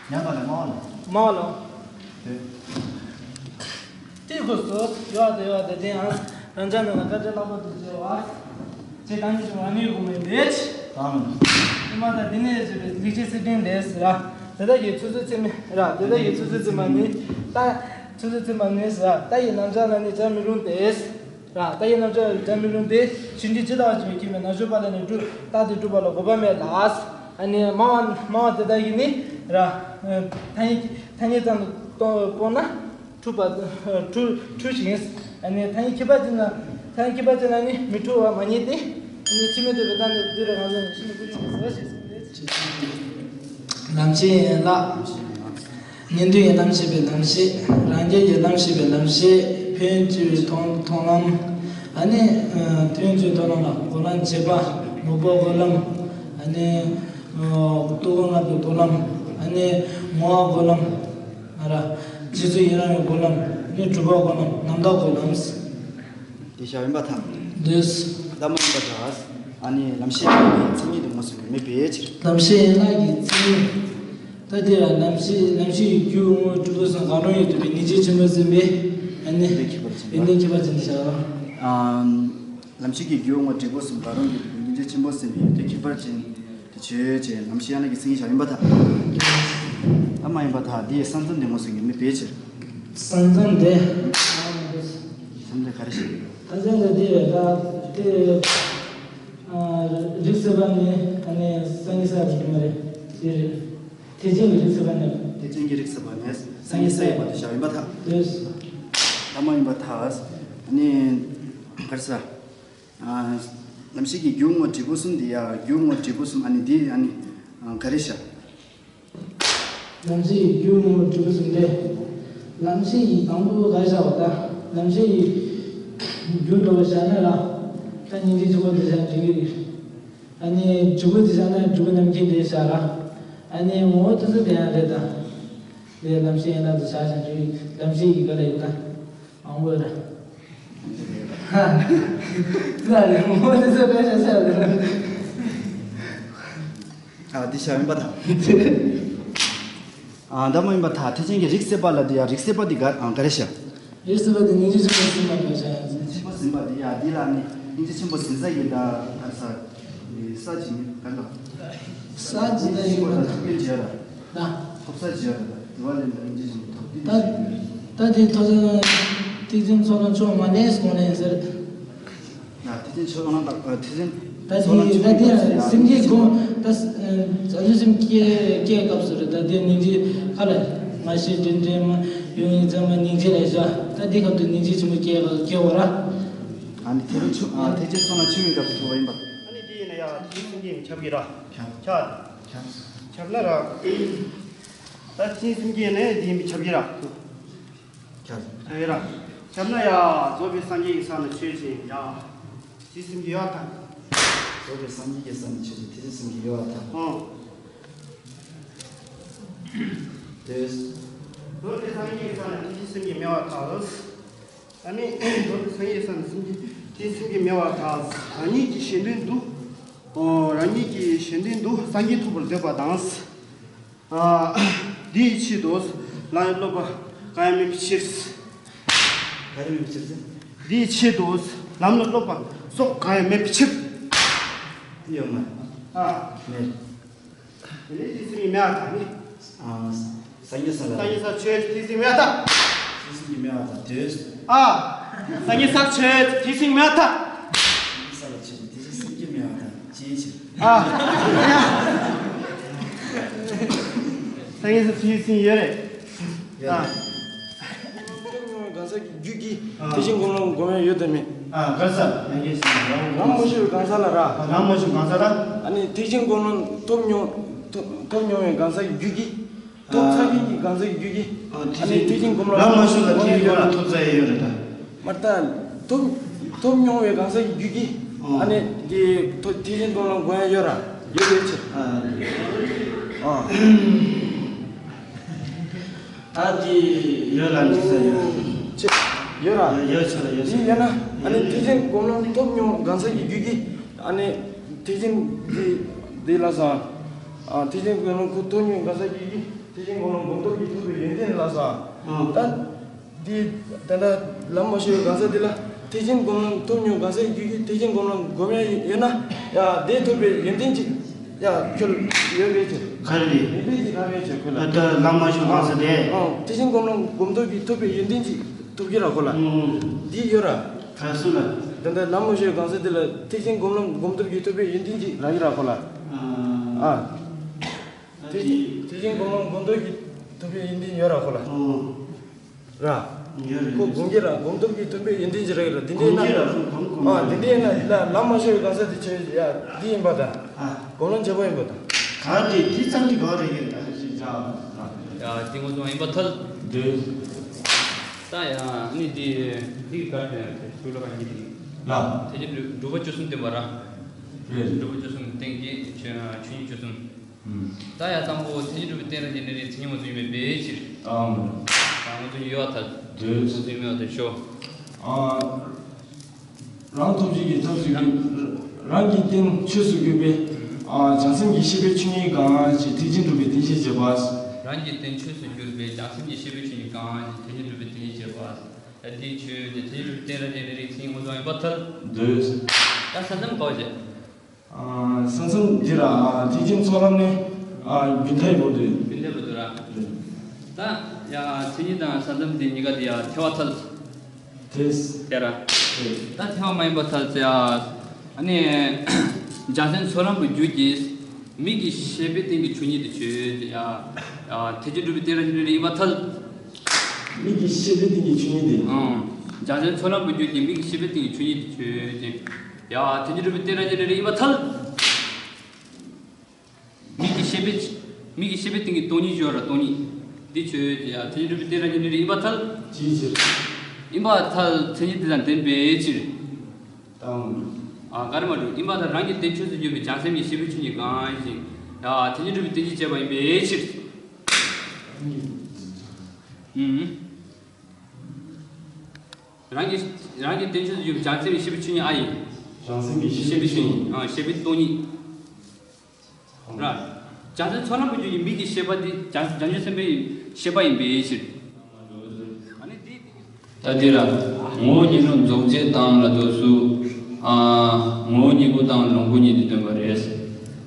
མཉམ་པ་ལས་མང་བ་ལ། མང་བ་ལ། དེ། དེའི་སྐོར་སུ་ཡོད་དེ་ཡོད་དེ་དེ་ཡང་རང་ཅག་རྣམས་ལ་བཀའ་དྲིན་ལྷག་པར་དུ་ཆེ་བ། ཅེས་གང་ཉིད་ཀྱི་ཨ་ནི་དགོངས་པའི་འདིར། དང་། ཨེ་མ་ད་འདི་ནས་བརྗོད་པའི་ལེགས་བཤད་གསེར་ཕྲེང་ལས་ཟེར་ར། དེ་དག་གི་ཚིག་ཟུར་ཚད་མ་ར། དེ་དག་གི་ཚིག་ཟུར་ཚད་མ་ནི། ད། ཚིག་ཟུར་ཚད་མ་ནི་ཟེར་ར། ད་ཡི་རྣམ་གཞག་ལ་ནི་སྦྱར་མི་རུང་སྟེ། ར། ད་ཡི་རྣམ་གཞག་ལ་སྦྱར་མི་རུང་སྟེ། ཕྱིན་ཅི་ལོག་ཅེས་པའི་ཁྱད་མེད་ན་ཞོག་པ་ལ་ནི་སྒྲུབ་རྟགས་དེ་སྒྲུབ་པ་ལ་དགོས་པ་མེད་ལ། ཨ་ནི་སྨྲ་བ་སྨྲ་བ་དེ་དག་གིས་ནི་ར། ཐ་སྙད་ཐ་སྙད་ཙམ་དུ་སྤོང་ན། འཁྲུལ་པ། འཁྲུལ་འཁྲུལ་ཞིང་། ཨ་ནི་ཐ་སྙད་ཁྱད་པར་ཅན་ལ། ཐ་སྙད་ཁྱད་པར་ཅན་ལ་ནི་མི་འཁྲུལ་བ་མ་རྙེད་དེ། ཨ་ནི་ཕྱི་མི་འདོད་པའི་རྟགས་ནི་བསྡུས་ར་ང་ཚོ་ནི་ཤིན་ཏུ་ཀུན་འབྱུང་གི་ཟེར་བ་ཞིག་གསུངས་ཏེ། ལམ་ཤེས་ཡན་ལག་ཉན་ཐོས་ཀྱི་ལམ་ཤེས་པའི་ལམ་ཤེས། རང་རྒྱལ་གྱི་ལམ་ཤེས་པའི་ལམ་ཤེས། ཕན་ཡོན་སྤྱོད་པའི་མཐོང་མཐོང་ལམ། ཨ་ནི་ཕན་ཡོན་སྤྱོད་པའི་མཐོང་ལམ་ལ་སྒོམ་ལམ་བྱེད་པ། མོས་པ་སྒོམ་ལམ། ཨ་ནི་རྟོག་ངན་པའི་སྒོམ་ལམ། ཨ་ནི་ངོ་བོ་སྒོམ་ལམ། ཨ་ར། རྗེས་སུ་ཡི་རང་བའི་སྒོམ་ལམ། ནི་སྒྲུབ་པ་སྒོམ་ལམ། རྣམ་དག་སྒོམ་ལམ། དེ་བྱ་ཡིན་པ་ཐལ། འདོད། ལམ་མ་ཡིན་པ་ཐལ། ཨ་ནི་ལམ་ཤེས་ཀྱི་མཚན་ཉིད་དུ་ངོས་བཟུང་བའི་མེད་པའི་ཕྱིར། ལམ་ཤེས་ཡན་ལག་གི་མཚན་ཉིད། ད་དེ་ལ་ལམ་ཤེས་ལམ་ཤེས་ཀྱི་རྒྱུ་དངོས་གྲུབ་པ་གསུམ་གང་རུང་ཡོད་དུ་བའི་སྙིང་རྗེ་ཆེན་པོ་ཟིན་པས། ཨ་ནི་ཡོན་ཏན་ཁྱད་པར་ཅན། ཡོན་ཏན་ཁྱད་པར་ཅན་དུ་བྱ་བ། ལམ་ཤེས་ཀྱི་རྒྱུ་དངོས་གྲུབ་པ་གསུམ་གང་རུང་ཡོད་དུ་བའི་སྙིང་རྗེ་ཆེན་པོ་ཟིན་པས་ཡོན་ཏན་ཁྱད་པར་ཅན། དེ་ཆོས་ཅན། ལམ་ཤེས་ཡན་ལག་གི་མཚན་ཉིད་བྱ་ཡིན་པ་ཐལ། ལམ་མ་ཡིན་པ་ཐལ། དེའི་ས་མཚམས་དེ་ངོས་བཟུང་གི་མེད་པའི་ཕྱིར། ས་མཚམས་དེ། ས་མཚམས་དེ་ག་རེ་ཞིག་ས་མཚམས་དེ་དེ་རེད་ད། དེ། ཨ། རིགས་སད་པ་ནི་ཨ་ནི་སངས་རྒྱས་ས་རེད་མ་རེད། དེ་རེད། ཐེག་ཆེན་གྱི་རིགས་སད་པ་ནི། ཐེག་ཆེན་གྱི་རིགས་སད་པ་ནི་སངས་རྒྱས་ས་ཡོད་པ་དེ་བྱ་ཡིན་པ་ཐལ། དེ། ལམ་མ་ཡིན་པ་ཐལ། ཨ་ནི་ག་རེ་ཟེར། ལམ་ཤེས་ཀྱི་རྒྱུ་དངོས་གྲུབ་པ་གསུམ་དེ་ཡ། རྒྱུ་དངོས་གྲུབ་པ་གསུམ་ཨ་ནི་དེ་ཨ་ནི་ག་རེ་བྱ། ལམ་ཤེས་ཀྱི་རྒྱུ་དངོས་གྲུབ་པ་གསུམ་སྟེ། ལམ་ཤེས་ཀྱི་དང་པོ་ག་རེ་བྱ་བ་ད། ལམ་ཤེས་ཀྱི་རྒྱུ་འགྲོ་བ་བྱ་ན་ར། ད་སྙིང་རྗེ་ཆེན་པོ་དེ་བྱ་འགྲིག་གི་རེད། ཨ་ནི་འཇུག་པ་དེ་བྱ་ན་འཇུག་པ་རྣམ་མཁྱེན་དེ་བྱ་ར། ཨ་ནི་ངོ་བོ་དེ་ཚོ་དེ་ཡང་རེད་ད། དེ་ལམ་ཤེས་ཡན་ལག་དེ་བྱ་བྱ་འགྲིག་ལམ་ཤེས་ཀྱི་ག་རེ་རེད་ད། ཨང་བོ་ར། ཧ། ཙི་ལ་རེ་མོ་ནི་ས་པེ་ཤ་ཤ་རེ། ཨ། འདི་བྱ་ཡིན་པ་ཐལ། ཨ། འདི་མ་ཡིན་པ་ཐལ། ཐེག་ཆེན་གྱི་རིགས་སད་པ་ལ་འདི་ཡ། རིགས་སད་པ་འདི་ག་ཨ་ག་རེ་བྱ། རིགས་སད་པ་འདི་སྙིང་རྗེ་ཆེན་པོ་ཟིན་པ་ག་བྱ་ཡང་ཟིན། ཆེན་པོ་ཟིན་པ་འདི་ཡ། འདི་ལ་ནི་སྙིང་རྗེ་ཆེན་པོ་ཟིན་ས་ཡི་ད་ག་རེ་ཟ། ས་ཇི་ནི་ག་ལ། ས་ཇི་ད་ཡིན་པ་ཐུགས་རྗེ་ལ། ན། ཐོབ་ས་ཇི་ལ་དེ་བ་ལེན་པ་ཡིན་ཇི་བཞིན་ཐོབ་འདི། ད་ད་དེ་ཐོབ་ས་ཐེག་ཆེན་ཚོགས་ལ་ཆོག་མ་ནས་གོང་ནས་ཟེར། ན་ཐེག་ཆེན་ཚོགས་ལ་དག་ཐེག་ཆེན། ད་ཚོགས་ལ་དེ་ཆོག་ད་དེ་ཡིན་ཟེར་ཡ། སེམས་བསྐྱེད་སྒོམ་ད། ས་ཆུ་སེམས་བསྐྱེད་བསྐྱེད་སྐབས་སུ་རེད། ད་དེ་སྙིང་རྗེ་ཁ་ལ། ང་ཞེས་དྲན་དྲན་མ་ཡོང་ཡིན་ཙམ་མ་སྙིང་རྗེ་ལ་བཞག་ད་དེ་སྐབས་དུ་སྙིང་རྗེ་ཆེན་པོ་སྐྱེ་སྐྱེ་བ་ར། ཨ་ནི་ཐེག་ཆེན་ཨ་ཐེག་ཆེན་ཚོགས་ལ་ཆུ་མིན་སྐབས་སུ་ཐོབ་པ་ཡིན་པ། ཨ་ནི་དེ་ཡིན་ན་ཡ་དེའི་སེམས་ཀྱི་ཁྱབ་ཀྱི་ར། ཁྱབ། ཁྱབ། ཁྱབ། ཁྱབ་ན་ར། ད་ཅིའི་སེམས་ཀྱི་ནས་དེ་ཡིན་པའི་ཁྱབ་ཀྱི་ར། ཁྱབ། ཁྱབ་ཡི་ར། ཁྱབ་ན་ཡ་རྫོགས་པའི་སངས་རྒྱས་ཀྱི་ས་ནི་ཆོས་ཅན་ཡ། དེའི་སེམས་ཀྱི་ཡོད་ཐལ། རྫོགས་པའི་སངས་རྒྱས་ཀྱི་ས་ནི་ཆོས་ཅན་དེའི་སེམས་ཀྱི་ཡོད་ཐལ། ཨང་། དེ། རྫོགས་པའི་སངས་རྒྱས་ཀྱི་ས་ནི་དེའི་སེམས་ཀྱི་མེད་པ་ཐལ། ཨ་ནི་རྫོགས་པའི་སངས་རྒྱས་ས་ནི་སེམས་ཀྱི་དེའི་སེམས་ཀྱི་མེད་པར་ཐལ། རང་ཉིད་ཀྱི་གཞན་དོན་དུ། ཨོ། རང་ཉིད་ཀྱི་གཞན་དོན་དུ་སངས་རྒྱས་ཐོབ་པར་འདོད་པ་དང་། ཨ། འདིའི་ཆེད་དུ་ལམ་ལ་སློབ་པ་གང་ཡང་མེད་པའི་ཕྱིར། གང་ཡང་མེད་པའི་ཕྱིར་ཟེར། འདིའི་ཆེད་དུ་ལམ་ལ་སློབ་པ་སོགས་གང་ཡང་མེད་པའི་ཕྱིར། དེ་ཡོད་མ། ཨ། མེད། དེ་ནས་དེའི་སེམས་ཀྱི་མེད་པར་ཐལ་ནི། ཨ། སངས་རྒྱས་ས་ལ། སངས་རྒྱས་ས་ཆོས་ཅན་དེའི་སེམས་མེད་པར་ཐལ། དེའི་སེམས་ཀྱི་མེད་པར་ཐལ། དེ། ཨ། སངས་རྒྱས་ས་ཆོས་ཅན་དེའི་སེམས་མེད་པར་ཐལ། སངས་རྒྱས་ས་ལ་ཆོས་ཅན་དེའི་སེམས་ཀྱི་མེད་པར་ཐལ། ཅིའི་ཕྱིར། ཨ། སངས་རྒྱས་ས་ཆོས་ཅན་ཡོད་རེད། ཡོད། ཨ། སྟོབས་མྱོང་བའི་གང་ཟག་གི་རྒྱུད་ཀྱིས་ཨ། དེ་བཞིན་སྒོམ་ལམ་སྒོམ་ཡ་ཡོད་དམ་མེད། ཨ། ག་ས་ཡང་གིས་ལམ་མ་ཞུགས་གང་ཟག་ལ་ར། ལམ་མ་ཞུགས་གང་ཟག་ལ། ཨ་ནི་དེ་བཞིན་སྒོམ་ལམ་སྟོབས་མྱོང་སྟོབས་སྟོབས་མྱོང་བའི་གང་ཟག་གི་རྒྱུད་ཀྱིས། ཐོབ་ཚར་མཁན་གྱི་གང་ཟག་གི་རྒྱུད་ཀྱིས། ཨ། ཨ་ནི་དེ་བཞིན་སྒོམ་ལམ་ལམ་མ་ཞུགས་ལ་དེ་བཞིན་སྒོམ་ལམ་ཐོབ་ཚར་ཡ་ཡོད་རེད་ད། མ་ད། ཐོབ་ཐོབ་མྱོང་བའི་གང་ཟག་གི་རྒྱུད་ཀྱིས། ཨ། ཨ་ནི་དེ་ཐོབ་དེ་བཞིན་སྒོམ་ལམ་སྒོམ་ཡ་ཡོད་ར། ཡོད་ཡོད་ཕྱིར། ཨ། ཨ། ད་དེ་ཡོད་ལ་འདི་ས་ཡོད། ཅེས་ཡོད་ར། ཡོད་ཆ་ལ་ཡོད་ཆ། དེ་ཡོད་ན་ཨ་ནི་དེ་བཞིན་སྒོམ་ལམ་ཐོབ་མྱོང་གང་ཟག་གི་རྒྱུད་ཀྱིས་ཨ་ནི་ ཐེག་ཆེན་འདི་འདི་ལ་སོང་། ཨ་ཐེག་ཆེན་སྒོམ་ལམ་ཁོ་ཐོབ་མྱོང་གང་ཟག་གི་ཐེག་ཆེན་སྒོམ་ལམ་སྒོམ་སྟོབས་ཀྱིས་ཐོབ་པའི་ཡོན་ཏན་ལ་སོང་། ཨ་ད་འདི་ད་ལྟ་ལམ་མ་ཤེས་པའི་གང་ཟག་འདི་ལ་ཐེག་ཆེན་སྒོམ་ལམ་ཐོབ་མྱོང་གང་ཟག་གི་ཐེག་ཆེན་སྒོམ་ལམ་སྒོམ་ཡ་ཡོད་ན་ཡ་དེ་ཐོབ་པའི་ཡོན་ཏན་ཅིག་ཡ་ཁྱོད་ཡོད་པའི་ཕྱིར། ག་རེ་རེད། ཡོན་ཏན་ཅིག་ག་བའི་ཕྱིར་ཁོ་ལ། ད་ལྟ་ལམ་མ་ཤེས་པའི་གང་ཟག་དེ། ཨ་ཐེག་ཆེན་སྒོམ་ལམ་སྒོམ་སྟོབས་ཀྱིས་ཐོབ་པའི་ཡོན་ཏན་ཅིག་ཐོབ་ཀྱི་ར་ཁོ་ལ། ཨུམ། འདི་ཡོད་ར། ག་སུ་ལ། ད་ལྟ་ལམ་མ་ཤེས་གང་ཟག་དེ་ལ་ཐེག་ཆེན་སྒོམ་ལམ་སྒོམ་སྟོབས་ཀྱིས་ཐོབ་པའི་ཡོན་ཏན་ཅིག་རག་གི་ར་ཁོ་ལ། ཨ། ཨ། ཐེག་ཐེག་ཆེན་སྒོམ་ལམ་སྒོམ་སྟོབས་ཀྱིས་ཐོབ་པའི་ཡོན་ཏན་ཡོད་ར་ཁོ་ལ། ཨོ། ར། ཡོད་རེད། ཁོ་སྒོམ་གྱི་ར་སྒོམ་སྟོབས་ཀྱིས་ཐོབ་པའི་ཡོན་ཏན་ཅིག་རག་གི་ར། དེ་འདྲ་ཡིན་ན། སྒོམ་གྱི་ར་སྒོམ་སྒོམ། ཨ་དེ་འདྲ་ཡིན་ན་ལ་ལམ་མ་ཤེས་གང་ཟག་དེ་ཆོས་ཡ་འདི་ཡིན་པ་དང་། ཨ། སྒོམ་ལམ་བྱེད་པོ་ཡིན་པ་དང་། ག་དེ་དེ་ཙམ་གྱི་ག་རེ་ཡིན་ད་ཞིག་ཅང་། ཡ་དེ་ངོ་སོང་ཡིན་པ་ཐལ། འདོད། ད་ཡ་ནི་དེ་དེ་ག་རེ་ཡང་དེ་ཤུགས་ལ་ག་ཡིན་དེ། ལ། དེ་ཀྱི་སྒྲུབ་པ་བཅུ་གསུམ་བསྟན་པ་ར། རེད། སྒྲུབ་པ་བཅུ་གསུམ་བསྟན་གྱི་ཆོས་ཆོས་ཉིད་བཅུ་གསུམ། ད་ཡ་དང་པོ་མཚན་ཉིད་སྒྲུབ་པའི་རྟེན་རང་རྒྱལ་ནི་རིགས་མཚན་ཉིད་ངོ་ཚུལ་ཡིན་པའི་ཕྱིར། ཨང་། ད་ངོ་ཚུལ་ཡོད་པ་ཐལ། འདོད། ངོ་ཚུལ་མེད་པ་ཐལ་ཤོ། ཨ། རང་ཐོབ་བྱེད་ཀྱི་ཐབས་སུ་གྱུར། རང་གི་རྟེན་ཆོས་སུ་གྱུར་པའི། ཨ། བྱང་སེམས་ཀྱི་ཤེས་པའི་ཆོས་ཉིད་གང་ཞིག་ཐེག་ཆེན་སྒྲུབ་པའི་རྟེན་ཅེས་བྱ་བ། རང་གི་རྟེན་ཆོས་སུ་གྱུར་པའི་བྱང་སེམས་ཀྱི་ཤེས་པའི་ཆོས་ཉིད་གང་ཞིག་ཐེག་ཆེན་སྒྲུབ་པའི་རྟེན་ཅེས་བྱ་བ། ད་འདིའི་ཆོས་དེ་ཐེག་ཆེན་སྒྲུབ་པའི་རྟེན་རང་རྒྱལ་ནི་རིགས་མཚན་ཉིད་ངོ་ཚུལ་ཡིན་པ་ཐལ། འདོད། ད་ས་མཚམས་ག་བ་བྱེད། ས་མཚམས་འདི་ལ་ཐེག་ཆེན་ཚོགས་ལམ་ནི་རྒྱུན་མཐའི་བར་དུ། རྒྱུན་མཐའི་བར་དུ་ར། ད་ཡ་མཚན་ཉིད་དང་ས་མཚམས་འདི་གཉིས་ཀ་འདི་ཡ་ཐལ་བ་ཐལ། ཐལ། ཐལ་ར། ད་ཐལ་བ་མ་ཡིན་པ་ཐལ་ཟེར་ཡ། ཨ་ནི་བྱང་སེམས་ཚོགས་ལམ་གྱི་རྒྱུད་ཀྱི་མིག་གི་ཤེས་པའི་སྟེང་གི་ཆོས་ཉིད་དེ་ཆོས་ཡ། ཐེག་ཆེན་སྒྲུབ་པའི་རྟེན་རང་རྒྱལ་ནི་རིགས་ཡིན་པ་ཐལ། མིག་གི་ཤེས་པའི་སྟེང་གི་ཆོས་ཉིད་དེ། ཨང་། བྱང་སེམས་ཚོགས་ལམ་གྱི་རྒྱུད་ཀྱི་མིག་གི་ཤེས་པའི་སྟེང་གི་ཆོས་ཉིད་དེ་ཆོས་ཅན། ཡ་ཐེག་ཆེན་སྒྲུབ་པའི་རྟེན་རང་རྒྱལ་ནི་རིགས་ཡིན་པ་ཐལ། མིག་གི་ཤེས་པའི་མིག་གི་ཤེས་པའི་སྟེང་གི་སྟོང་ཉིད་ཡོད་ར་སྟོང་ཉིད། འདི་ཆོས་ཅན། ཡ་ཐེག་ཆེན་སྒྲུབ་པའི་རྟེན་རང་རྒྱལ་ནི་རིགས་ཡིན་པ་ཐལ། ཅིའི་ཕྱིར། ཡིན་པ་ཐལ་མཚན་ཉིད་དེ་དང་ལྡན་པའི་ཕྱིར། དང་། ཨ་ག་རེ་མ་འགྲོ་ཡིན་པ་ཐལ། རང་གི་རྟེན་ཆོས་སུ་གྱུར་པའི་བྱང་སེམས་ཀྱི་ཤེས་པའི་ཆོས་ཉིད་གང་ཞིག་ཡ་ཐེག་ཆེན་སྒྲུབ་པའི་རྟེན་ཅེས་བྱ་བ་ཡིན་པའི་ཕྱིར། ཨུམ། རང་གི་རང་གི་རྟེན་ཆོས་སུ་གྱུར་པའི་བྱང་སེམས་ཀྱི་ཤེས་པའི་ཆོས་ཉིད་ཨ་ཡིན། བྱང་སེམས་ཀྱི་ཤེས་པའི་ཆོས་ཉིད། ཨ་ཤེས་པའི་སྟོང་ཉིད། ར། བྱང་སེམས་ཚོགས་ལམ་གྱི་རྒྱུད་ཀྱི་མིག་གི་ཤེས་པ་འདི་བྱང་བྱང་ཆུབ་སེམས་དཔའི་ཤེས་པ་ཡིན་པའི་ཕྱིར། ཨ་ནི་འདི། ད་འདི་ལ་ངོ་བོ་ཉིད་ལུགས་རྫོགས་བྱེད་དང་ལ་དོ་སུ། ཨ་ངོ་བོ་ཉིད་སྐུ་དང་ལོངས་སྐུ་ཉིད་དེ་སྟོན་པ་རེད།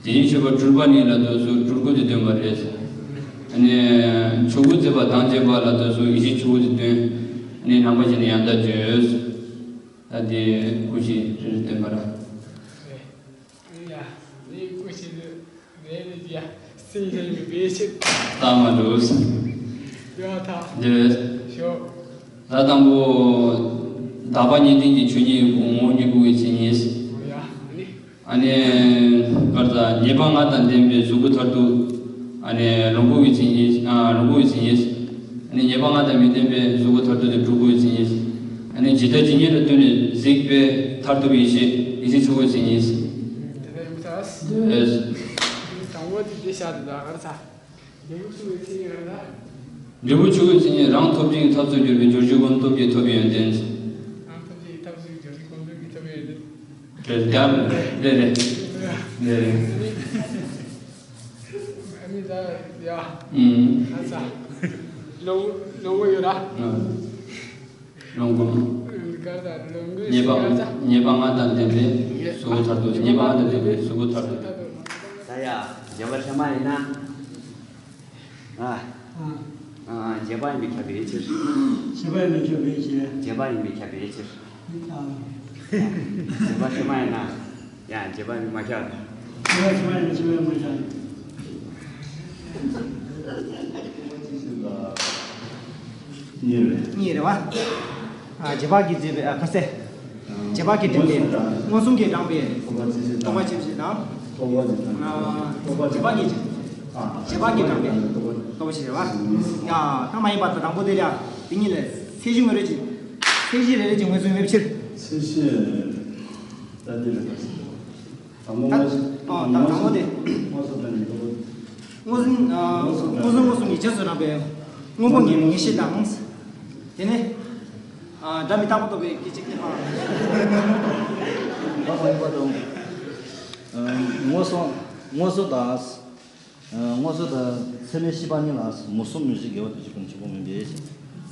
དེ་བཞིན་གཤེགས་པ་སྤྲུལ་པ་ཉིད་ལ་དོ་སུ་སྤྲུལ་སྐུ་དེ་སྟོན་པ་རེད། ཨ་ནི་ཆོས་སྐུ་མཛད་པ་དང་བཅས་པ་ལ་དོ་སུ་ཡེ་ཤེས་ཆོས་སྐུ་དེ་སྟོན། ཨ་ནི་ནང་པ་བཞིན་ཡང་དག་བརྗོད། ད་འདི་སྐུ་བཞི་རེ་རེ་སྟོན་པ་ར། ཡ། ནི་སྐུ་ཞིག་རེད་རེད་ཡ། སེམས་ཅན་གྱི་བེད་སྤྱད། ལྟ་མ་འདུག་ཡ་ཐ། འདི་རེད། ཞོ། ད་དང་པོ། དག་པ་གཉིས་ལྡན་གྱི་ཆོས་ཉིད་ངོ་བོ་ཉིད་སྐུ་གི་མཚན་ཉིད། ཡ་ནི། ཨ་ནི། གར་ད་ཉེས་པ་ལྔ་དང་ལྡན་པའི་གཟུགས་སྐུ་མཐར་ཐུག་ཨ་ནི་ལོངས་སྐུ་གི་མཚན་ཉིད། ཨ་ལོངས་སྐུ་གི་མཚན་ཉིད། ཨ་ནི་ཉེས་པ་ལྔ་དང་མི་ལྡན་པའི་གཟུགས་སྐུ་མཐར་ཐུག་དེ་སྤྲུལ་སྐུའི་མཚན་ཉིད། ཨ་ནི་ཇི་ལྟ་ཇི་སྙེད་ལ་ལྟོས་ནས་གཟིགས་པའི་མཐར་ཐུག་པའི་ཡེ་ཤེས་ཡེ་ཤེས་ཆོས་སྐུའི་མཚན་ཉིད། དེ་ལྟ་ཡིན་པ་ཐལ། འདོད། དང་པོ་དེ་འདི་བཤད་དེ་ད་གར་ཚ། འབྲས་བུ་ཆོས་སྐུའི་མཚན་ཉིད་རང་ད། འབྲས་བུ་ཆོས་སྐུའི་མཚན་ཉིད་རང་ཐོབ་བྱེད་ཀྱི་ཐབས་སུ་གྱུར་པའི་སྦྱོར་བྱེད་སྒོམ་སྟོབས་ཀྱིས་ཐོབ་པའི་ཡོན་ཏན། རང་ཐོབ་བྱེད་ཀྱི་ཐབས་སུ་སྦྱོར་བྱེད་སྒོམ་སྟོབས་ཀྱིས་ཐོབ་པའི་ཡོན་ཏན། རེད་ཡ། རེད་རེད། རེད་རེད། ཨ་ནི་ད་ཡ། ཨུམ། ཨ་ཙ། ལོ་ལོ་ཡོད་ར། ཨུམ། ལོངས་སྐུ། ཨུམ། ག་རེ་ད་ལོངས་སྐུ་ཉེས་པ་ཞིག་ག་རེ་ད། ཉེས་པ་ལྔ་དང་ལྡན་པའི་གཟུགས་སྐུ་མཐར་ཐུག་ཉེས་པ་ལྔ་དང་ལྡན་པའི་གཟུགས་སྐུ་མཐར་ཐུག་ད་ཡ་བྱེད་པ་ཚད་མ་ཡིན་ན། ཨ། ཨ། བྱེད་པ་ཡིན་པས་ཁྱབ་པའི་ཕྱིར། བྱེད་པ་ཡིན་པས་ཁྱབ་པའི་ཕྱིར། བྱེད་པ་ཡིན་པས་ཁྱབ་པའི་ཕྱིར། ཨ། བྱེད་པ་ཚད་མ་ཡིན་ན། ཡང་བྱེད་པ་ཡིན་པས་མ་ཁྱབ། བྱེད་པ་ཚད་མ་ཡིན་ན་བྱེད་པ་ཡིན་པས་མ་ཁྱབ། གཉིས་རེད། གཉིས་རེད་བ། ཨ། རྗེས་དཔག་གིས་བརྗོད་པའི་ཨ་ཁ་ཟས། རྗེས་དཔག་གིས་འདྲེན་པའི་མངོན་སུམ་གྱིས་དྲངས་པའི་རྟོག་པ་ཆེ་ཆུང་དང་། རྟོག་པ་ཆེ་ཆུང་། ཨ། རྗེས་དཔག་གིས། རྗེས་དཔག་གིས་དྲངས་པའི་རྟོག་པ་ཆེ་ཆུང་རེད་བ། ཡ། ད་མ་ཡིན་པ་དང་དང་པོ་དེ་ལ་དེ་གཉིས་ལས་ཚད་གཞི་ངོས་རེ་གཅིག་ཚད་གཞི་རེ་རེ་གཅིག་མངོན་སུམ་ཡོད་པའི་ཕྱིར། ཚད་གཞི། ད་འདི་ལ་ད། དང་པོ་ད་མངོན་སུམ། ཨ། ད་དང་པོ་དེ། མངོན་སུམ་དང་ནི་རྟོག་པ། མངོན་སུམ། ཨ། མངོན་སུམ་དང་། མངོན་སུམ་མངོན་སུམ་གྱི་རྗེས་སུ་རག་པའི་དངོས་པོ་ངེས་ངེས་ཤེས་དང་། དེ་ནས། ཨ། སྒྲ་མི་རྟག་པ་རྟོགས་པའི་སྐད་ཅིག་ཨ། སྒྲ་མ་ཡིན་པ་དང་། ཨ། མངོན་སུམ་མངོན་སུམ་དང་། ཨ། མངོན་སུམ་དང་ཚད་མའི་ཤེས་པ་གཉིས་ལ་མུ་གསུམ་མུ་བཞི་དགེ་བ་དེ་གཅིག་པུ་གཅིག་པུ་མིན་པས།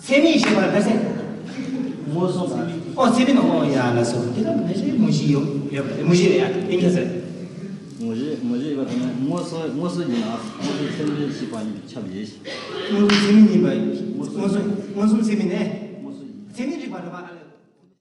ཚད་མའི་ཤེས་པ་ལ་ཟེར། མངོན་སུམ་དང་། ཨོ་ཚད་མའི་ནང་། ཨོ་ཡ་ལ་སོ། དེ་ལ་མུ་བཞི་ཡོད་ཡོད་པ་རེད། མུ་བཞི་རེད་ཡ། དེ་ངས་ཟེར། མུ་བཞི་མུ་བཞི་ཡོད་པ་དེ་ནི་མངོན་སུམ་མངོན་སུམ་ཡིན་ན་མངོན་སུམ་ཚད་མའི་ཤེས་པ་གཉིས་ཁྱབ་ཡོད། མངོན་སུམ་ཚད་མའི་ཡིན་པ། མངོན་སུམ་མངོན་སུམ་ཚད་མའི་ནས།